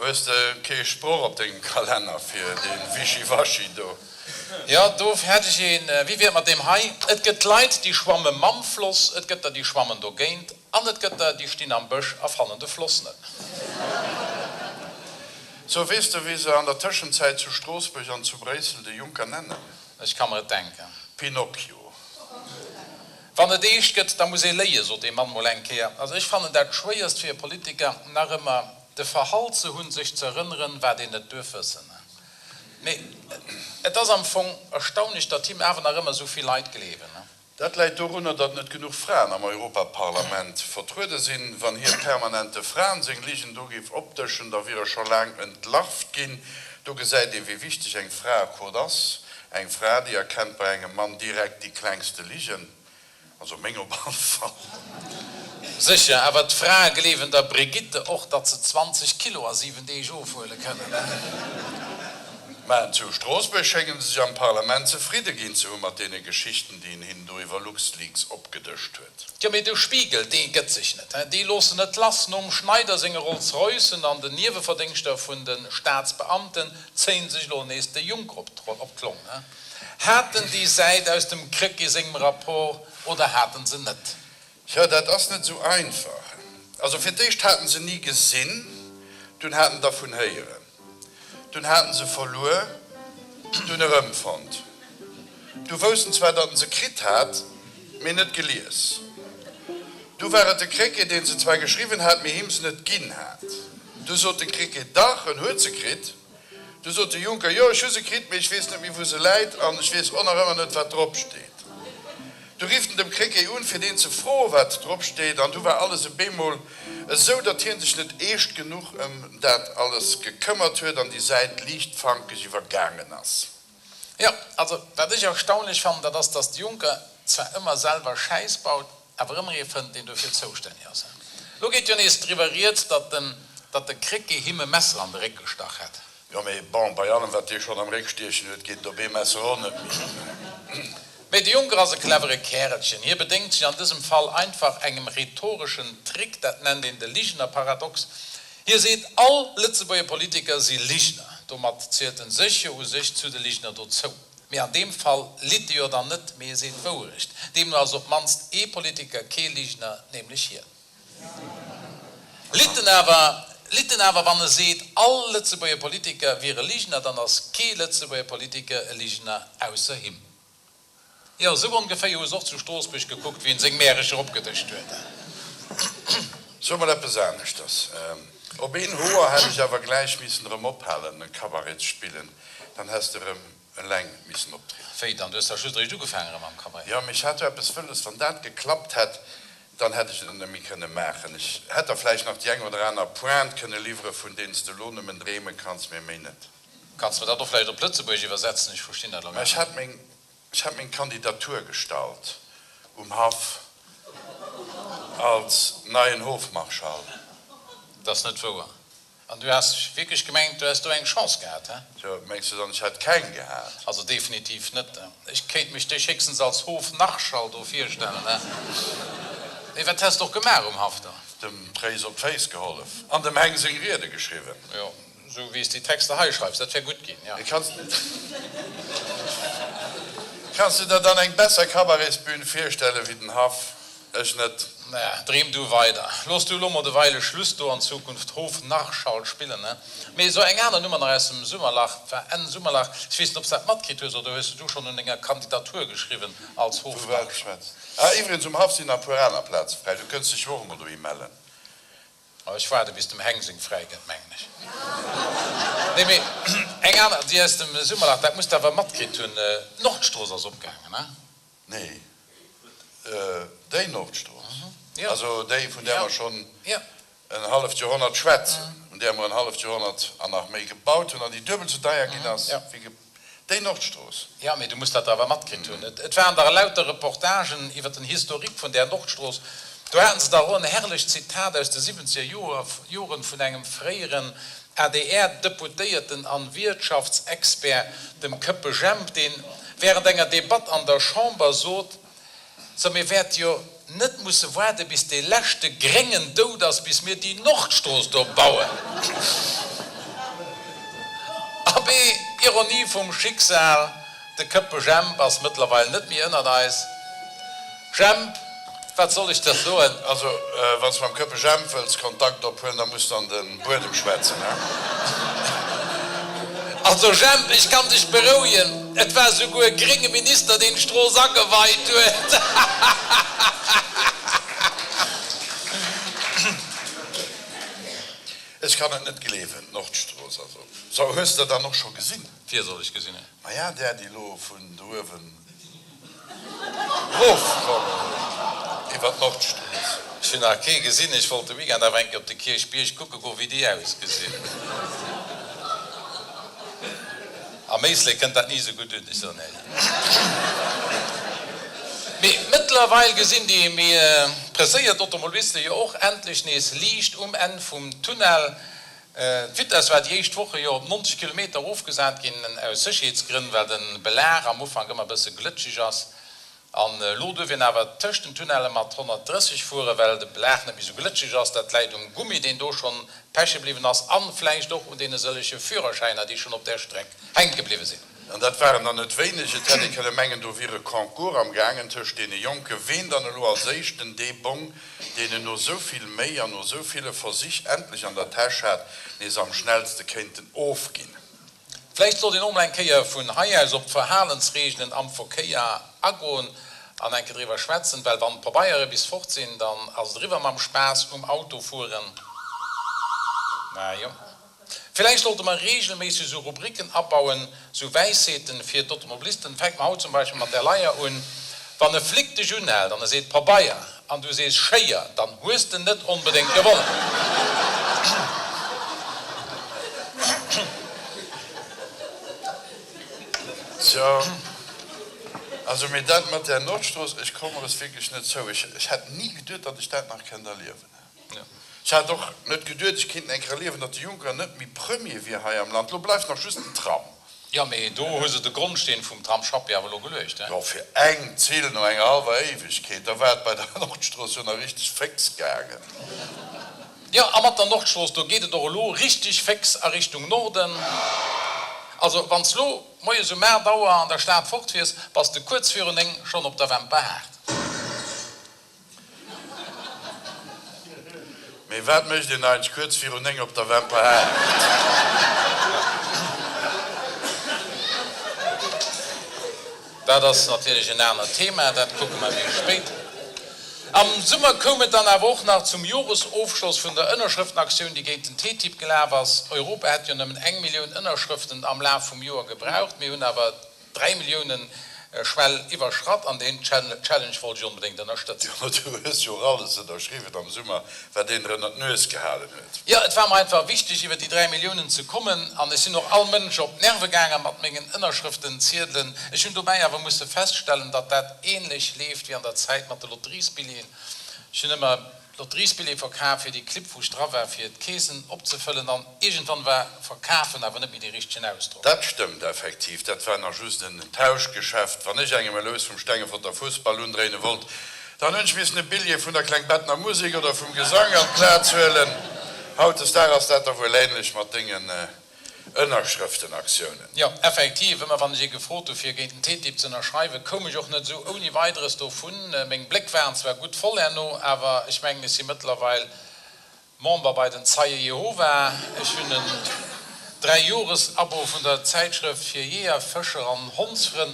Hues de kee Sproch op dengem Kalenner fir dee Wischiwaschi do? Jo, do hätt ech een. Wéi wier et mat deem hei, Et gëtt Leit, déi schwamme mam Floss, et gëtt der, déi schwammen dogéint, an et gëtt der, déi stinn am Bësch a fannen de Floss net. So, weess de, wéi se an der Tëschenzäit zu Stroossbuerg an zu Bréissel de Juncker nennen? Ech ka mer et denken. Pinocchio. Wann et eescht gëtt, da muss ee léien, sot ee Mann mol eng Kéier. Also ech fannen dat Schwéierst fir e Politiker nach ëmmer, de Verhalt ze hunn, sech ze erënneren, wat een net duerf wëssen. Mee et ass am Fong erstaunlech, datt him awer nach ëmmer esou vill Leit gleewen. Dat läit dorunner, datt net genuch Fraen am Europaparlament vertruede sinn. Wann hie permanent de Fraen seng Ligen do géif opdëschen, da wier e scho laang entlarvt ginn. Do gesäit ee wéi wichteg eng Fraequot ass. Eng Fra, déi erkennt bei engem Mann direkt déi klengste Ligen. Also meng op alle Fall. Sécher, awer d'Frae gleewen der Brigitte och, datt se 20 Kilo a 7 Deeg ofhuele kënnen. Mä zu Stroossbuerg schéngen se sech am Parlament zefridde ginn ze hu mat deene Geschichten, déi een hinnen do iwwer LuxLeaks opgedëscht huet. Tjo, mee de Spiegel, dee gëtt sech net, hein. Déi loossen net lass. Nom Schneider senge Rolls-Roycen an den Nieweverdéngschter vun de Staatsbeamten zéien sech elo nees de Juncker op d'Long, hein. Haten déi Säit aus dem Krecké sengem Rapport oder haten se net? Tjo, dat ass net esou einfach. Also fir d'éischt haten se ni gesinn, dunn haten dervun héieren, dunn haten se verluer. Dunn erëmfonnt. Du wousst en zwar, datt en se kritt hat, mee net gelies. Du war et de Krecké, deen se zwar geschriwwen hat, mee him se net ginn hat. Du sot de Krecké, Dach, en huet se kritt. Du sot de Juncker, Jo, ech hu se kritt, mee ech weess net méi, wou se läit, an ech weess och nach ëmmer net, wat drop steet. Du rifft en dem Krecké un, fir deen ze froen, wat drop steet, an du war alles e beemol esou, datt hien sech net eescht genuch ëm dat alles gekëmmert huet an déi Säit liichtfankeg iwwergaangen ass. Jo, also wat ech erstaunlech fannen, dat ass, datt de Juncker zwar ëmmer selwer Schäiss baut, awer ëmmer ee fënnt, deen dofir zoustänneg ass. Elo geet jo nees driwwer rieds, datt den, datt de Krecké him e Messer an de Réck gestach hätt. Jo, mee bon, bei allem wat dee schonn am Réck stiechen huet, geet et op ee Messer och net méi. Mee de Juncker ass e clevere Kärelchen. Hie bedéngt sech an dësem Fall einfach engem rhetoreschen Trick, dat nennt een de Ligener-Paradox. Hie seet, all Lëtzebuerger Politiker si Ligener. Domat zielt en sech jo u sech zu de Ligener dozou. Mee an deem Fall litt e jo dann net, mee e seet d'Wouerecht. Deemno ass op d'mannst ee Politiker kee Ligener, nämlech hien. Litt en awer, litt en awer, wann e seet, all Lëtzebuerger Politiker wiere Ligener, dann ass kee Lëtzebuerger Politiker e Ligener ausser him. Jo, esou ongeféier hu se och zu Stroossbuerg gekuckt, wéi en seng Märecher opgedëscht huet. So mol eppes aneschters. Op een Hoer hätt ech awer gläich missen erëm ophalen Cabaret ze spillen, dann häss de erëm eleng missen optrieden. Wéi dann? Du hues dach just eréischt ugefaangen erëm mam Cabaret. Jo, mee ech hat jo eppes wëlles, wann dat geklappt hätt, dann hätt ech et net méi kënne maachen. Ech hätt der vläicht nach déi eng oder aner Pointe kënne liwwere vun deenen s de elo nëmmen dreeme kanns, mee méi net. Kanns mer dat och vläicht op Lëtzebuergesch iwwersetzen? Ech verstinn dat elo Mä gar ech net. hat meng, ech hat meng Kandidatur gestallt um Haff als neien Hofmarschall. Dat ass net wouer. An du has wierklech gemengt, du häss do eng Chance gehat, hä? Jo, mengs du dann, ech hätt keng gehat? Also definitiv net. Ech kéint mech dech héchstens als Hofnachschall do virstellen, hä? Mee wat häss de och gemaach um Haff da? Dem Tréis op d'Féiss gehollef an dem Heng seng Riede geschriwwen. Jo. Sou wéi s déi Texter hei schreifs, dat wär gutt ginn, jo. Kanns du der dann eng besser Cabaretsbühn virstellen wéi den Haff? Ech net. Naja, dreem du weider. Looss du elo mol deweile Schluss do, an Zukunft Hofnarrschall spillen, ne? Mee sou eng aner Nummer nach aus dem Summerlach, et war Enn Summerlach, ech weess net ob s dat matkritt hues, oder hues du schonn un denger Kandidatur geschriwwen als Vu wat Hofnarrschall? schwätz? Ah, iwwregens, um Haff sinn nach e puer aner Plaze fräi, du kënns dech jo och emol dohi mellen. Oh, ech waarde bis dem Heng seng fräi gëtt, mengen ech. Nee, mee eng aner, déi aus dem Summerlach, dat muss de awer matkritt hunn, d'Nordstrooss ass opgaangen, ne? Nee, déi Nordstrooss, also déi, vun där mer schonn en halleft Joerhonnert schwätzen, un där mer en halleft Joerhonnert an nach méi gebaut hunn an déi duebel esou deier ginn ass wéi Déi Nordstrooss. Jo, mee du muss dat awer matkritt hunn. Et waren dach elauter Reportagen iwwer den Historique vun där Nordstrooss. Do haten se dach och en herrlecht Zitat aus de siwwenzeger Joren vun engem fréieren ADR-Deputéierten an Wiertschaftsexpert, dem Këppe Jemp, deen während enger Debatt an der Chamber sot, So, mir wäerte jo net musse waarde bis dee leschte Gréngen dout ass, bis mir déi Nordstrooss do bauen. Abee, Ironie vum Schicksal, de Këppe Jemp ass mëttlerweil net méi ënnert eis. Jemp, wat soll ech der soen? Also, wann s de mam Këppe Jemp wëlls Kontakt ophuelen, da muss de an de Buedem schwätzen, he? Also Jemp, ech kann dech berouegen, et war souguer e grénge Minister, deen d'Strooss ageweit huet. Ech kann et net gleewen, d'Nordstrooss ass op. So, hues de der dann och scho gesinn? Wie soll ech gesinn hunn? Maja, där, déi elo vun do uewen Rofkommen iwwer d'Nordstrooss. Ech hunn nach kee gesinn. Ech wollt de Weekend awer eng Kéier op de Kierchbierg kucke goen, wéi déi ausgesinn. Am Éislek kënnt dat ni esou gutt un, ech soen Iech. Mee mëttlerweil gesinn déi méi presséiert Automobiliste jo och endlech nees Liicht um Enn vum Tunnel. D'Vitess war déi éischt Woche jo op 90 Kilometer erofgesat ginn, aus Sécherheetsgrënn, well de Belag am Ufank ëmmer e bësse glëtscheg ass. An elo duerf een awer tëscht den Tunnelle mat 130 fueren, well de Belag net méi sou glëtscheg ass. Dat läit um Gummi, deen do schonn peche bliwwen ass, an vläicht och un deene sëllege Führerschäiner, déi schonn op där Streck hänke bliwwe sinn. An dat waren der net wéineg. Et hätt ee kënne mengen, do wier e Concours am gaangen tëscht deene Jonken, ween dann elo als éischten dee Bong, deen en no esou vill Méi an no esou ville Versich endlech an der Täsch hat, nees am schnellste kéinten ofginn. Vläicht sollt een och mol eng Kéier vun hei aus op d'Verhalensreegelen am Verkéier agoen an eng Kéier driwwer schwätzen, well wann d'Pabeiere bis fort sinn, dann ass et eriwwer mam Spaass um Autofueren. Na jo. Villäicht sollte mer regelméisseg sou Rubriken abauen, sou Wäisheeten fir d'Automobilisten. Fänke mer haut zum Beispill mat där Leier un, Wann e Flic dech unhält an e seet Pabeier an du sees Schéier, dann hues de net onbedéngt gewonnen. Tjo, also mee dat mat där Nordstrooss, ech komme es wierklech net zou. Ech hätt ni geduet, datt ech dat nach kennt erliewen. Ech hat och net geduet, ech kéint eng Kéier erliewen, datt de Juncker net méi Premier wier hei am Land. Lo bleift nach just den Tram. Jo, mee do hu se de Grondsteen vum Tramsschapp awer elo geluecht, he? Jo, fir eng Zill no enger hallwer Éiwegkeet. Da war et bei der Nordstrooss jo nach richteg féx gaangen. Jo, a mat der Nordstrooss, do geet et och elo richteg féx a Richtung Norden. Also, wann s lo moies um 8 Auer an der Stad fort wiers, bass de kuerz virun 9 schonn op der Wemperhaart. Mee wat mécht een eigentlech kuerz virun 9 op der Wemperhaart? Dat ass natierlech en anert Thema, dat kucke mer méi spéit. Am Summer koum et dann awer och nach zum Joresofschloss vun der Ënnerschrëftenaktioun, déi géint den TTIP gelaf ass. Europa hätt jo nëmmen eng Millioun Ënnerschrëften am Laf vum Joer gebraucht. Mir hunn awer 3 Milliounen Schwell iwwerschratt an deen Challenge wollt ech onbedéngt ënnerstëtzen. Jo, du hues jo och alles ënnerschriwwen am Summer, wat een der ënnert d'Nues gehalen huet. Jo, et war mer einfach wichteg iwwer déi 3 Milliounen ze kommen an ech sinn och all Mënsch op d'Nerve gaange mat mengen Ënnerschrëftenziedelen. Ech hunn dobäi awer musse feststellen, datt dat ähnlech leeft wéi an der Zäit mat de Lotteriesbilleten. Ech hunn ëmmer Lotteriesbillet verkaf fir déi Clibb wou ech dra war fir d'Keesen opzefëllen an iergendwann war verkafen awer net méi dee richtegen Ausdrock. Dat stëmmt effektiv, dat war nach just en Tauschgeschäft. Wann ech engem e Lous vum Stengeforter Fussball undréine wollt, dann hunn ech missen e Billjee vun der Klengbettener Musek oder vum Gesang an d'Plaz huelen. Hautdesdag ass dat da wuel ähnlech mat dengen Ënnerschrëftenaktiounen. Jo, effektiv, ëmmer wann ech ee gefrot hu fir géint den TTIP ze ënnerschreiwen, koum ech och net esou ouni Weideres dovun. Meng Bléck waren zwar gutt voll herno, awer ech mengen, ech si mëttlerweil Member bei den Zeie Jehova. Ech hunn en Dräijoresabo vun der Zäitschrëft fir Jeeër, Fëscher an Hondsfrënn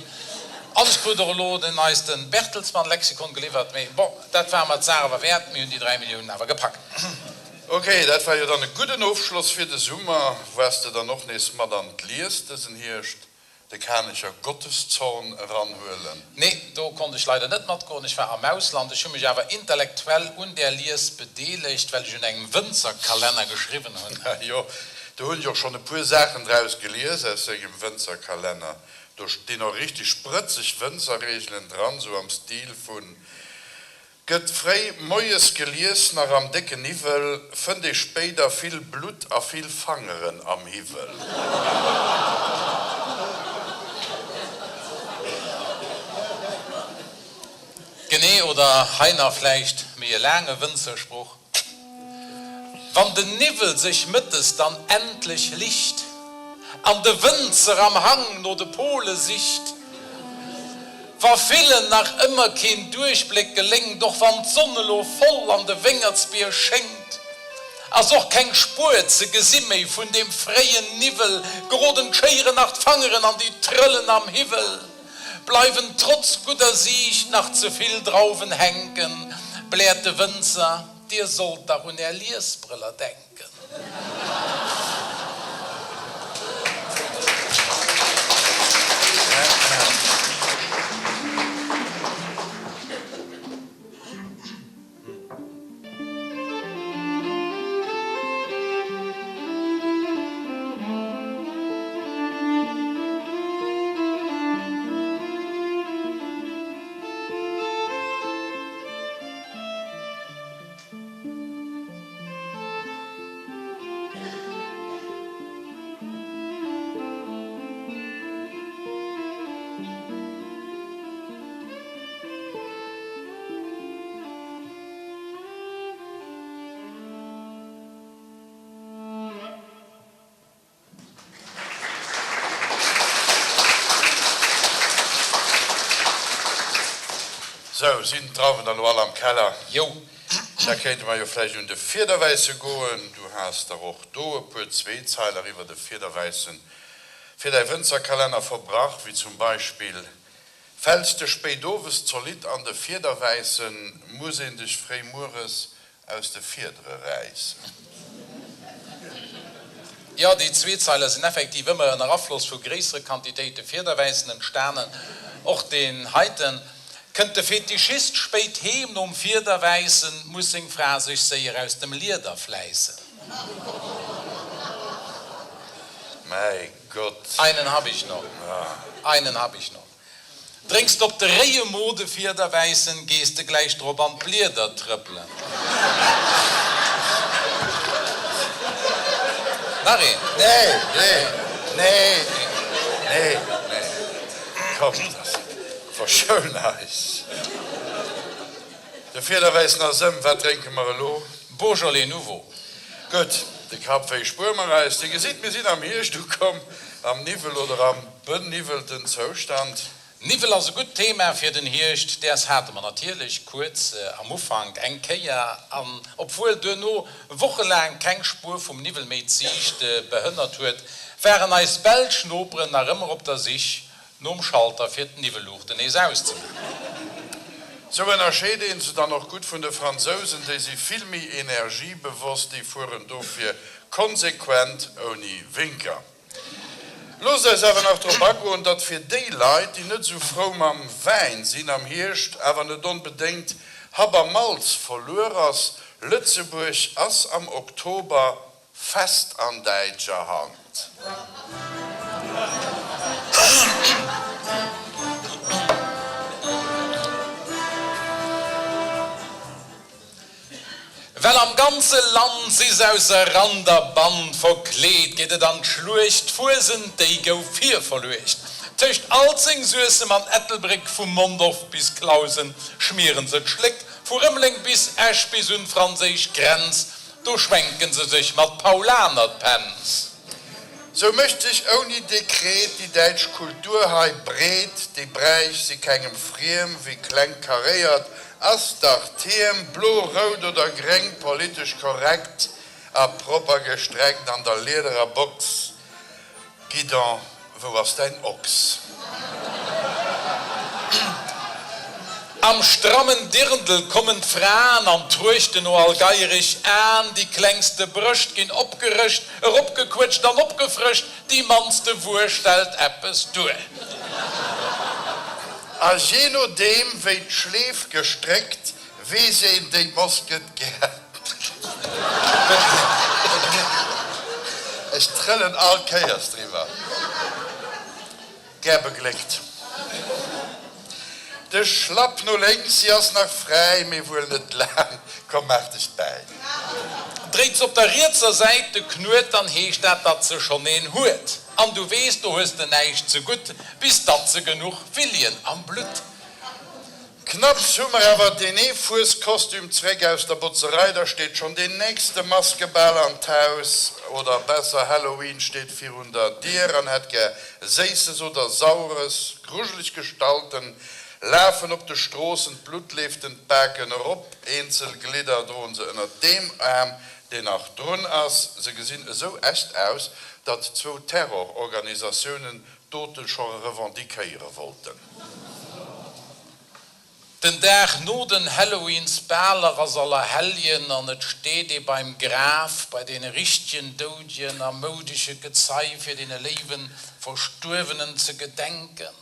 an ech krut och elo den neiste Bertelsmann-Lexikon geliwwert. Mee bon, dat war mer d'Saach awer wäert, mir hunn déi 3 Milliounen awer gepackt. Ok, dat war jo dann e gudden Ofschloss fir de Summer. Waars de dann och nees mat an d'Lies dësen Hierscht de Kanecher Gotteszorn eranhuelen? Nee, do konnt ech leider net matgoen, ech war am Ausland. Ech hu mech awer intellektuell un där Lies bedeelegt, well ech un engem Wënzerkalenner geschriwwen hunn. Jo, do hunn ech och schonn e puer Saachen draus gelies aus sengem Wënzerkalenner. Do stinn och richteg sprëtzeg Wënzerreegelen dran, sou am Stil vun Gëtt fréi moies gelies, nach am décken Niwwel, fënnt ee spéider vill Blutt a vill Fangeren am Hiwwel. Genee, oder hei nach vläicht méi e laange Wënzersproch, Wann den Niwwel sech mëttes dann endlech licht an de Wënzer am Hang no de Pole sicht, wa villen nach ëmmer keen Duerchbléck geléngt, och wann d'Sonn elo voll an de Wéngertsbier schéngt, ass och keng Spuer ze gesi méi vun deem fréien Niwwel, geroden d'Schéieren nach d'Fangeren an déi Trëllen am Hiwwel, bleiwen trotz gudder Siicht nach ze vill Drauwen hänken, bläert de Wënzer, Dir sollt dach un är Liesbrëller denken. Sou, sinn d'Drauwen da lo all am Keller? Jo. Da kéinte mer jo vläicht un de Fiederwäisse goen. Du has dach och do e puer Zweezeiler iwwer de Fiederwäissen. Fir däi Wënzerkalenner verbrach, wéi zum Beispill, Fäls de spéit owes zolidd an de Fiederwäissen, muss een dech fréi mueres aus de Fiedere räissen. Jo, déi Zweezeiler sinn effektiv ëmmer ënner Afloss vu gréissere Quantitéite Fiederwäissen entstanen. Och deen heiten. Kënnt de Fetischist spéit heem nom Fiederwäissen, muss seng Fra sech séier aus dem Lieder fläissen. Mäi Gott. Einen hab ich noch, einen hab ich noch. Drénks de op de réie Mo de Fiederwäissen, gees de gläich drop an d'Blieder trëppelen. Nach een? Nee, nee, nee, nee, nee, komm, verschoun eis. De Fiederwäissen ass ëm, wat drénke mer elo? Beaujolais Nouveau. Gutt, de Kappwéi spuere mer eis. Dir gesitt, mir sinn am Hierscht ukomm, am Niwwel oder am beniwwelten Zoustand. Niwwel ass e gutt Thema fir den Hierscht, däers hate mer natierlech kuerz am Ufank eng Kéier, an obwuel duerno wochelaang keng Spuer vum Niwwel méi d'Siicht behënnert huet, waren eis belsch Noperen nach ëmmer op der Sich nom Schalter fir d'Niwwelluuchten nees auszemaachen. Sou ënnerscheet een se dann och gutt vun de Fransousen, déi si vill méi energiebewosst, déi fueren dofir konsequent ouni Winker. Loosst eis awer nach drop agoen, datt fir déi Leit, déi net esou frou mam Wäin sinn, am Hierscht awer net onbedéngt Happ a Malz verluer ass, Lëtzebuerg ass am Oktober Fest an däitscher Hand. Well am ganze Land si s'ausser Rand a Band, verkleet geet et an d'Schluecht, d'Fuesent déi gouf virverluecht. Tëscht Alzeng, Suessem an Ettelbréck, vu Mondorf bis Clausen schmieren se d'Schléck, vu Rëmeleng bis Esch bis un d'franséisch Grenz, Do schwenken se sech mat Paulaner d'Pens. Sou mécht sech ouni Dekret déi däitsch Kultur hei breet, déi Bräich si kengem friem, wéi kleng karéiert ass dach d'Hiem, blo, rout oder gréng, politesch korrekt a propper gestreckt an der liederer Box. Guidon, wou ass däin Ochs? Am strammen Dirndl kommen d'Fraen an d'Truechten no all geiereg Aen. Déi klengste Brëscht ginn opgerëscht, eropgequëtscht an opgefrëscht, déi mannste Wuer stellt eppes duer. A jee nodeem wéi d'Schleef gestréckt, Weess een, déi Moss gëtt gär. Ech trëllen all Kéiers driwwer. Gär begléckt. De Schlapp no lénks, si ass nach fräi, mee wuel net laang, komm maach dech bäi. Dréit s'op der rietser Säit de Knuet, dann heescht dat, datt se schonn een huet. An du weess, do hues de näischt zegutt, bis datt se genuch Villien am Blutt. Knapps hu mer awer deen ee Fueskostüm zréck aus der Botzerei, da steet schonn deen nächste Maskebal an d'Haus, oder besser, Halloween steet virun der Dier an hätt gär Séisses oder Saures. Grujeleg Gestalten lafen op de Stroossen, d'Blutt leeft en d'Baken erop, eenzel Glidder droen se ënnert deem Aarm, deen nach drun ass. Se gesinn esou echt aus, datt zwou Terrororganisatiounen d'Dote scho revendiquéiere wollten. Den Dag no den Halloweensbaler ass Allerhelljen an et steet ee beim Graf, bei deene richtegen Doudegen a moudesche Gezei fir deene léiwe Verstuerwenen ze gedenken.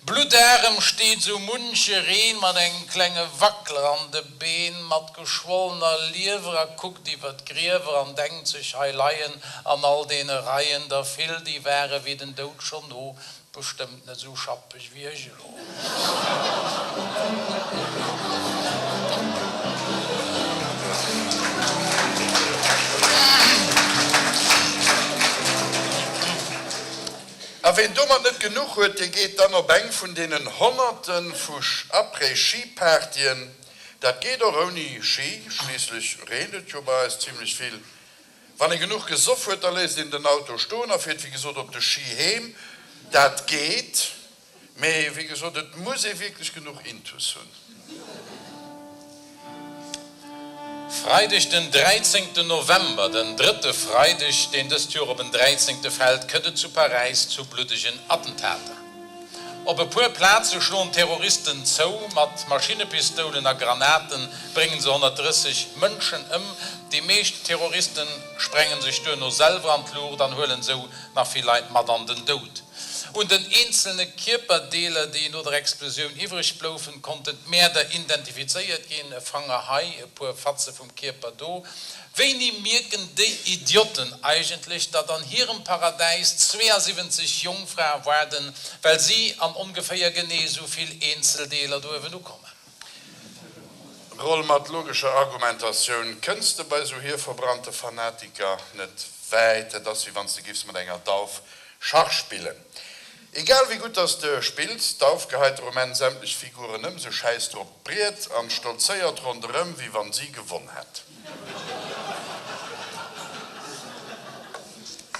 Bluttarem steet sou munchereen mat engem klenge Wackler an de Been, mat geschwollener Liewer a kuckt iwwer d'Griewer an denkt sech, Hei leien an all deene Reien der vill, déi ware wéi den Doud schonn no, Bestëmmt net esou schappeg wéi ech elo. A ween domat net genuch huet, dee geet dann op eng vun deenen Honnerte vu Après-Ski-Partyen. Dat geet och ouni Ski, schliisslech reent et jo bei eis zimlech vill. Wann ee genuch gesoff huet, da léisst een den Auto stoen a fiert wéi gesot op de Ski heem. Dat geet, mee wéi gesot, et muss ee wierklech genuch Intus hunn. Freideg den 13 November, den drëtte Freideg, deen dëst Joer op en Dräizéngte fält, kënnt et zu Paräis zu bluddegen Attentater. Op e puer Plaze schloen d'Terroristen zou, mat Maschinnepistoulen a Granate bréngen se 130 Mënschen ëm. Déi meescht Terroriste sprengen sech duerno selwer an d'Luucht an huelen esou nach vill Leit mat an den Doud. Un den eenzelne Kierperdeeler, déi no der Explosioun iwwreg bloufen, konnten d'Mäerder identifizéiert ginn, e Fanger hei, e puer Fatze vum Kierper do. Wéini mierken déi Idioten eigentlech, datt an hirem Paradäis 72 Jongfrae waarden, well si an ongeféier genee esou vill Eenzeldeeler do uewen ukommen? Roll, mat logescher Argumentatioun kënns de bei esou hierverbrannte Fanatiker net wäit. Dat ass wéi wann s de giffs mat enger Dauf Schach spillen. Egal wéi gutt dass de spills, d'Dauf geheit der um Enn sämtlech Figuren ëm, se schäisst drop d'Briet an stolzéiert ronderëm wéi wann si gewonn hätt.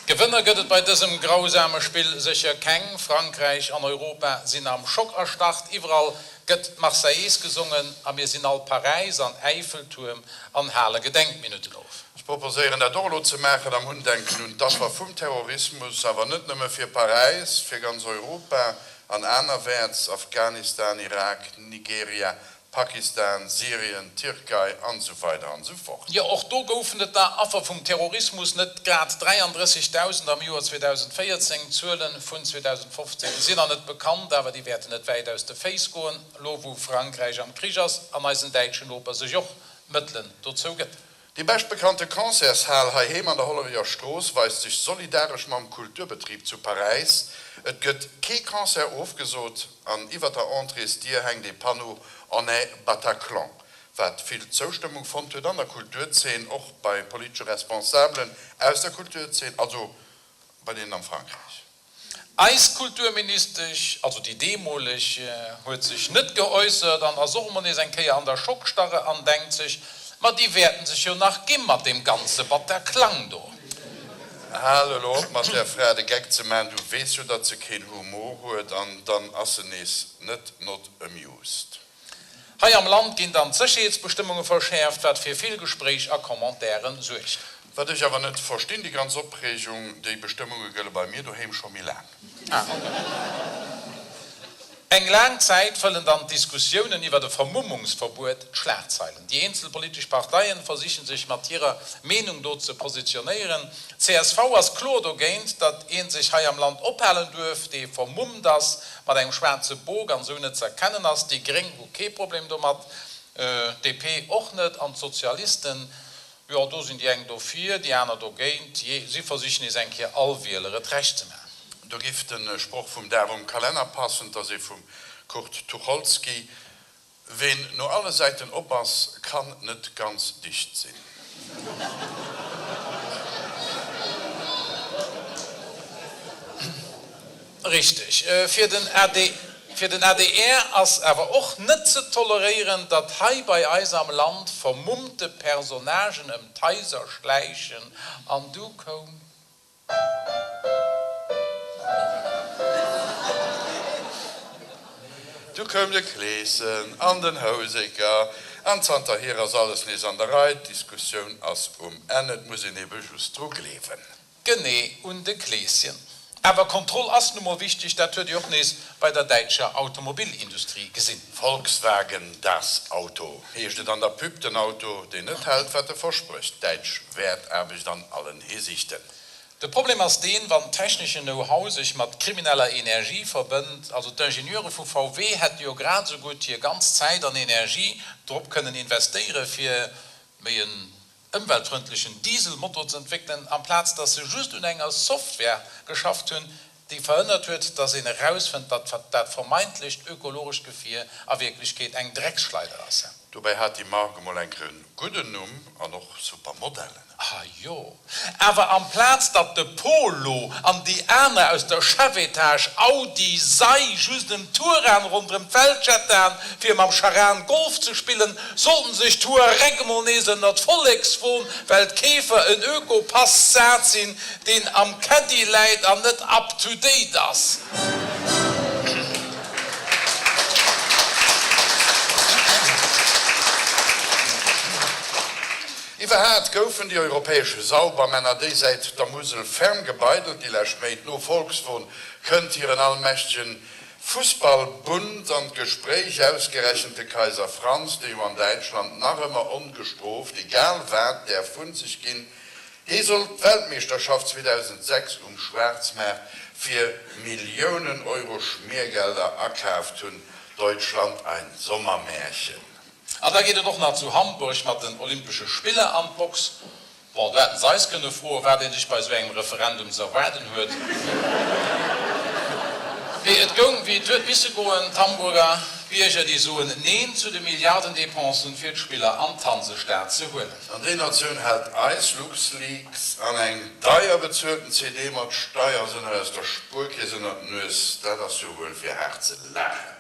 Gewënner gëtt et bei dësem grausame Spill sécher keng. Frankräich an Europa sinn am Schock erstarrt, iwwerall gëtt d'Marseillaise gesongen a mir sinn all Paräis an Äifeltuerm an hale Gedenkminutten of. Ech proposéieren dat och elo ze maachen am Undenken un d'Affer vum Terrorismus, awer net nëmme fir Paräis, fir ganz Europa an anerwäerts, Afghanistan, Irak, Nigeria, Pakistan, Syrien, Tierkei an esou weider an esou fort. Jo, och do goufen et der Affer vum Terrorismus, net grad 33.000 am Joer 2014, d'Zuele vun 2015 sinn nach net bekannt, awer déi wäerten net wäit aus de Féiss goen, elo wou Frankräich am Krich ass an eisen däitschen Noper sech och d'Mëttelen dozou gëtt. Déi beschtbekannte Concertshal heiheem an der Hollerecher Strooss weist sech solidaresch mam Kulturbetrib zu Paräis. Et gëtt kee Concert ofgesot an iwwer der Entréesdier hänkt ee Panneau On est Bataclan, wat vill Zoustëmmung fonnt huet an der Kulturzeen, och bei politesche Responsabelen aus der Kulturzeen, also bei deenen am Frankräich. Eis Kulturministesch, also déi deemoleg, huet sech net geäussert an ass och emol nees eng Kéier an der Schockstarre an denkt sech, Ma déi wäerten sech jo nach gi mat deem ganze Bataclan do. Hal elo op mat där Fra de Geck ze man, du weess jo datt se keen Humor huet an dann ass se nees net not amused. Hei am Land ginn dann d'Sécherheetsbestëmmunge verschäerft, wat fir vill Gespréich a Commentairen suergt. Wat ech awer net verstinn, déi ganz Opreegung, déi Bestëmmunge gëlle bei mir doheem scho méi laang. Ah ok. Eng laang Zäit fëllen dann d'Diskussiounen iwwert e Vermummungsverbuet d'Schlagzeilen. Déi eenzel politesch Parteien versichen sech mat hirer Meenung do ze positionéieren. Csv ass kloer dogéint, datt ee sech hei am Land ophalen duerf, dee vermummt ass, mat engem schwaarze Bok an esou net z'erkennen ass. Déi Gréng hu kee Problem domat, DP och net an d'Sozialisten, jo do sinn déi eng dofir, déi aner dogéint. Jee, si versichen nees eng Kéier all Wieler et Recht ze maachen. Do giff de Sproch vum Dag um Kalenner passen, 't ass ee vum Kurt Tucholsky, Ween no alle Säiten op ass, kann net ganz dicht sinn. Richteg. Fir den AD, fir den adr ass awer och net ze toleréieren, datt hei bei eis am Land vermummte Personnagen ëm d'Haiser schläichen an du koum. Du koum de Kleeschen an den Houseker an zanterhier ass alles nees an der Rei. D'Diskussioun ass um Enn, et muss een ebe just dru gleewen. Genee, un de Kleeschen. Awer Kontroll ass nu mol wichteg, dat huet ee och nees bei der däitscher Automobilindustrie gesinn. Volkswagen, das Auto, heescht et an der Pub. Den Auto, deen net hält, wat e versprécht. Däitsch Wäertaarbecht an allen Hisiichten. De Problem ass deen, wann techneschen Know-how sech mat krimineller Energie verbënnt, also d'Ingenieure vu VW hätte jo grad esou gutt hir ganz Zäit an Energie drop kënnen investéiere fir méi en ëmweltfrëndlechen Dieselmotor ze entwéckelen, amplaz datt se just un enger Software geschafft hunn, déi verhënnert huet, datt een erausfënnt, datt dat vermeintlecht ökologescht Gefier a Wierklechkeet eng Drecksschleider ass. Dobäi hat déi Mark emol eng Kéier en gudden Numm an och super Modellen. Ah jo, awer amplaz datt de Polo an déi aner aus der Chefetage Audi Sei just en Touran ronderëm d'Welt jettan fir mam Charan Golf ze spillen, sollten sech d'Touareg emol nees ënnert Vollekswon, well d'Keefer en Öko-Passat sinn, deen am Caddie läit an net up to date ass. Iwwerhaat goufen déi europäesch Saubermänner déi Säit der Musel ferm gebeidelt déi lescht Méint. No Volkswon kënnt hiren allmächtegen Fussballbund an d'Gespréich, ausgerechent de Kaiser Franz, dee jo an Däitschland nach ëmmer ongestrooft egal wat däerf vun sech ginn, dee soll d'Weltmeeschterschaft 2006 um Schwaarzmaart fir Milliounen Euro Schmiergelder akaaft hunn, Deutschland ein Sommermärchen. An da geet et och nach zu Hamburg mat den Olympesche Spiller an d'Box. Bon, do hätten se eis kënne froen, wat ee sech bei esou engem Referendum ze erwaarden huet. Mee et goung, wéi et huet misse goen, D'Hamburger Bierger, déi soen Neen zu de Milliardendepensen, fir d'Spiller an d'Hansestad ze huelen. An déi Natioun hält eis LuxLeaks an eng deier bezuelten CD mat Steiersënner aus der Spuerkeess ënnert d'Nues. Dat ass jo wuel fir haart ze laachen.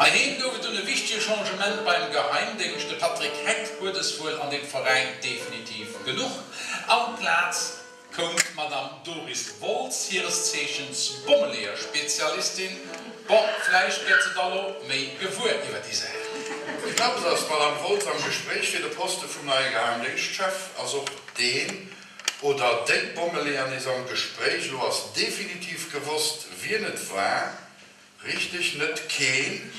Heiheem gouf et dunn e wichtege Changement beim Geheimdéngscht. De Patrick Heck huet es wuel an deem Veräin definitiv genuch. An d'Plaz koum d'Madame Doris Woltz, hires Zeechens Bommeleeër-Spezialistin. Bon, vläicht gëtt se da lo méi gewuer iwwer déi Saach. Knapps ass d'Madame Woltz am Gespréich fir de Poste vum neie Geheimdéngschtchef, ass och deen Oder déi Bommeleeër nees am Gespréich. Elo ass definitiv gewosst, wien et war. Richteg, net keen,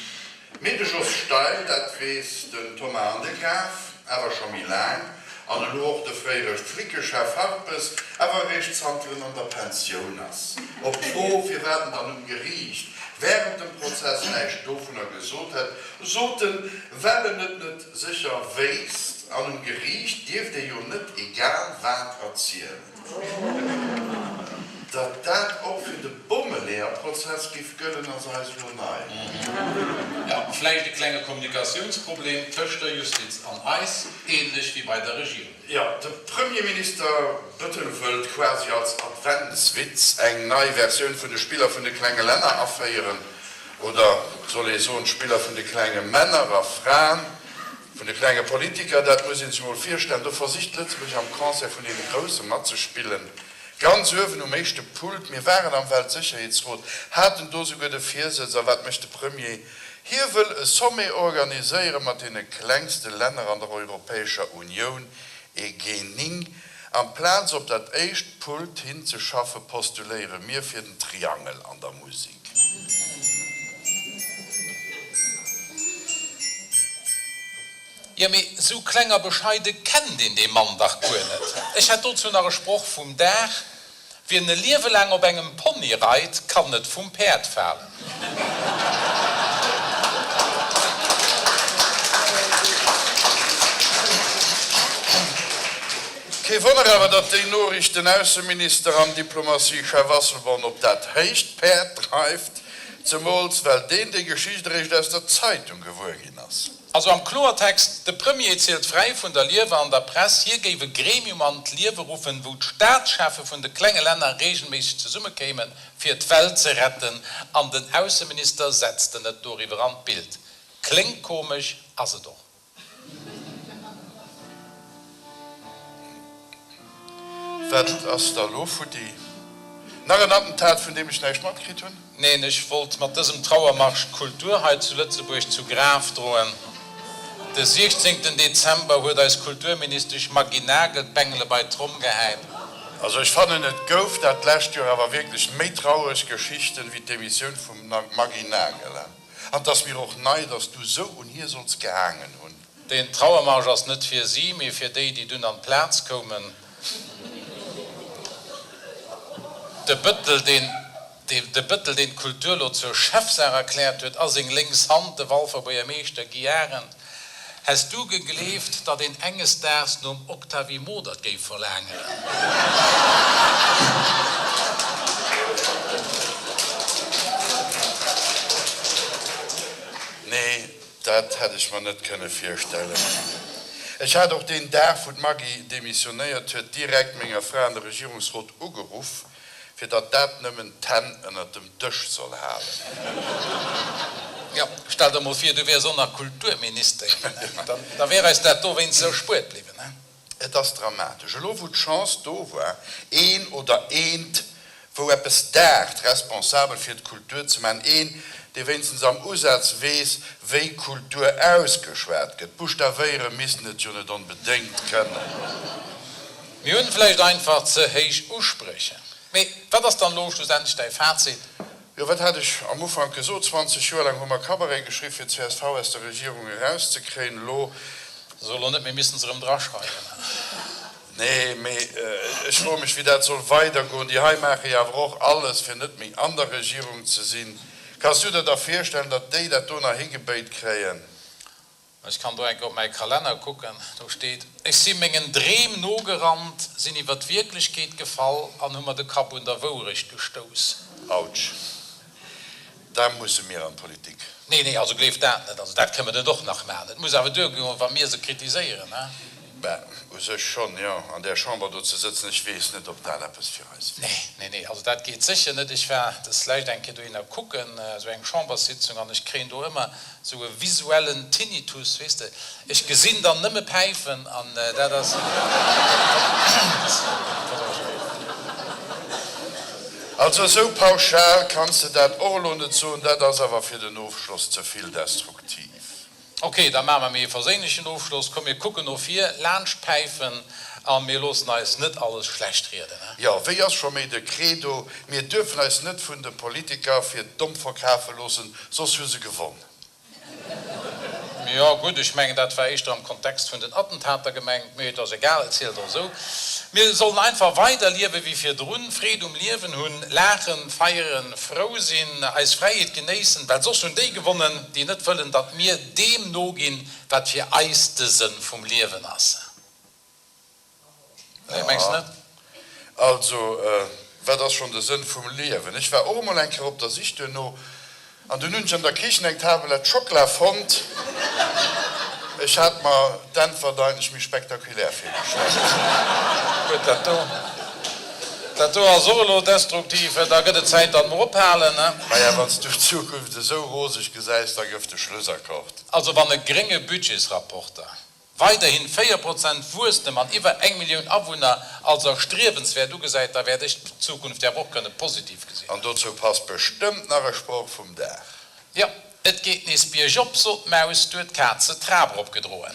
mee de Jos Steil. Dat weess den Thomas an de Graf awer scho méi laang. An elo och de fréiere Flickechef Harpes, awer eréischt zanter en an der Pensioun ass. Op d'Fro, firwat en dann um Geriicht wärend dem Prozess näischt dovunner gesot hätt, sot en, well en et net Sécher wéisst, an um Geriicht dierft ee jo net egal wat erzielen. Datt dat och fir de Bommeleeër-Prozess giff gëllen, ass eis elo nei. Jo, vläicht e klenge Kommunikatiounsproblem tëscht der Justiz an eis, ähnlech wéi bei der Regierung. Jo, de Premierminister Bettel wëllt quasi als Adventswitz eng nei Versioun vun de Spiller vun de klenge Länner aféieren. Oder soll ee soen, d'Spiller vun de klenge Männer a Fraen, vun de klenge Politiker? Dat muss ee sech emol virstellen. Do versicht Lëtzebuerg am Concert vun deene Grousse matzespillen, ganz uewen um éischte Pult. Mir waren am Weltsécherheetsrot, haten do souguer de Virsëtz. A wat mécht de Premier? Hie wëll e Sommet organiséiere mat deene klengste Länner an der Europäescher Unioun, ee G9. Amplaz op dat éischt Pult hinzeschaffe, postuléiere mir fir den Triangel an der Musik. Jo, mee sou kleng a bescheide kennt een dee Mann dach guer net. Ech hätt dozou nach e Sproch vum Dag, Wien e Liewe laang op engem Pony reit, kann net vum Päerd falen. Kee Wonner awer, datt déi Noriicht den Ausseminister an Diplomatiechef Asselborn op dat héicht Päerd dreift, zemools well deen déi Geschicht eréischt aus der Zeitung gewuer ginn ass. Also am Kloertext, de Premier zielt fräi vun der Liewer an der Press, hie géif e Gremium an d'Liewe ruffen, wou d'Staatscheffe vun de klenge Länner regelméisseg zesummekéimen, fir d'Welt ze retten, an den Ausseminister setzt en net doriwwer an d'Bild. Kléngt komesch, ass et och. Wat ass da lo futti? Nach en Attentat, vun deem ech näischt matkritt hunn? Neen, ech wollt mat dësem Trauermarsch d'Kultur hei zu Lëtzebuerg zu Graf droen. De 16 Dezember huet eis Kulturministesch Maggy Nagel d'Bengele bei d'Tromm gehäit. Also ech fannen et gouf dat lescht Joer awer wierklech méi trauereg Geschichten wéi d'Demissioun vum Maggy Nagel. An 't ass mir och nei, dass du sou un hir solls gehaangen hunn. Deen Trauermarsch ass net fir si, mee fir déi, déi dunn an d'Plaz koumen. De Bëttel, deen de Bëttel, deen d'Kultur lo zur Chefsaach erkläert huet, a seng lénks Hand, de Walfer Buergermeeschter Guy Arendt. Häss du gegleeft, datt een enges Daags nom Octavie Modert géif verlaangeren? Nee, dat hätt ech mer net kënne virstellen. Ech hat och deen Dag, wou d'Maggy demissionéiert huet, direkt menger Fra an de Regierungsrot ugeruff, fir datt dat nëmmen d'Hänn ënnert dem Dësch soll halen. Jo, stell der mol vir, du wäers och nach Kulturminister ginn, da wär eis dat dowéinst erspuert bliwwen, he? Et ass dramatesch. Elo wou d'Chance do war, een oder eent, wou eppes daacht, responsabel fir d'Kultur ze maachen, een, Dee wéinstens am Usaz weess, wéi Kultur ausgeschwat gëtt. Buschtawéiere missten et jo net onbedéngt kënnen. Mir hunn vläicht einfach ze héich Uspréch. Mee wat ass dann elo schlussendlech däi Fazit? Jo, wat hat ech am Ufank gesot? 20 Joer laang hu mer Cabaret geschriww, fir csv aus der Regierung erauszekréien. Elo. So elo net, mir missten se erëm draschreiwen. Nee, mee ech froe mech, wéi dat soll weidergoen. Déi hei maache jo awer och alles, fir net méi an der Regierung ze sinn. Kanns du der da virstellen, datt déi dat do nach higebéit kréien? Ech kann do eng Kéier op mäi Kalenner kucken. Do steet, Ech si mengen Dreem nogerannt, sinn iwwer d'Wierklechkeet gefall an hu mer de Kapp un der Wourecht gestouss. Autsch. Da musse mir an d'Politik. Nee, nee, also gleeft dat net. Also dat kënne mer net och nach maachen. Et muss awer duergoen, wa mir se kritiséieren, hein? Bah, u sech schonn, jo. An där Chamber do ze sëtzen, ech weess net, ob dat eppes fir eis wier. Nee, nee, nee, also dat geet sécher net. Ech war des Lescht eng Kéier dohinner kucken, esou eng Chamberssitzung, an ech kréien do ëmmer Sou e visuellen Tinnitus, weess de, ech gesinn dann nëmme Päifen an dat ass. Also esou pauschal kanns de dat och elo net soen, dat ass awer fir den Ofschloss ze vill destruktiv. Ok, da maache mer méi e verséinlechen Ofschloss. Komm mir kucken no vir, laanscht d'Päifen a mir loossen eis net alles schlecht rieden. Jo, wéi ass scho méi de Credo, Mir duerfen eis net vun de Politiker fir domm verkafe loossen, soss hu se gewonn. Jo, gutt, ech mengen, dat war éischter am Kontext vun den Attentater gemengt, mee et ass egal, et zielt och esou. Mir sollen einfach weider liewe wéi virdrun, Freed um Liewen hunn, laachen, feieren, frou sinn, eis Fräiheet genéissen, well soss hunn déi gewonnen, déi net wëllen, datt mir deem noginn, wat fir eis de Sënn vum Liewen ass. Nee, mengs de net? Also, wat ass schonn de Sënn vum Liewen? Ech war och emol eng Kéier op der Sich duerno, an dunn hunn ech an der Kichen eng Tablett Schockela fonnt. Ech hat mer d'Äntwert eigentlech méi spektakulär virgestallt. Gutt, dat do, dat do ass och elo destruktiv. Da gëtt et Zäit, datt mer ophalen, ne? Maja, wann s du d'Zukunft esou roseg gesäis, da gëff de Schlussakkord. Also, wann e grénge Budgetsrapporter weiderhin 4 Prozent Wuesstem an iwwer eng Millioun Awunner als erstriewenswäert ugesäit, da wäert ech d'Zukunft awer och kënne positiv gesinn. An dozou passt bestëmmt nach e Sproch vum Dag. Jo, et geet nees biergop, sot d'Maus, du huet d'Kaz se d'Trap eropgedroen.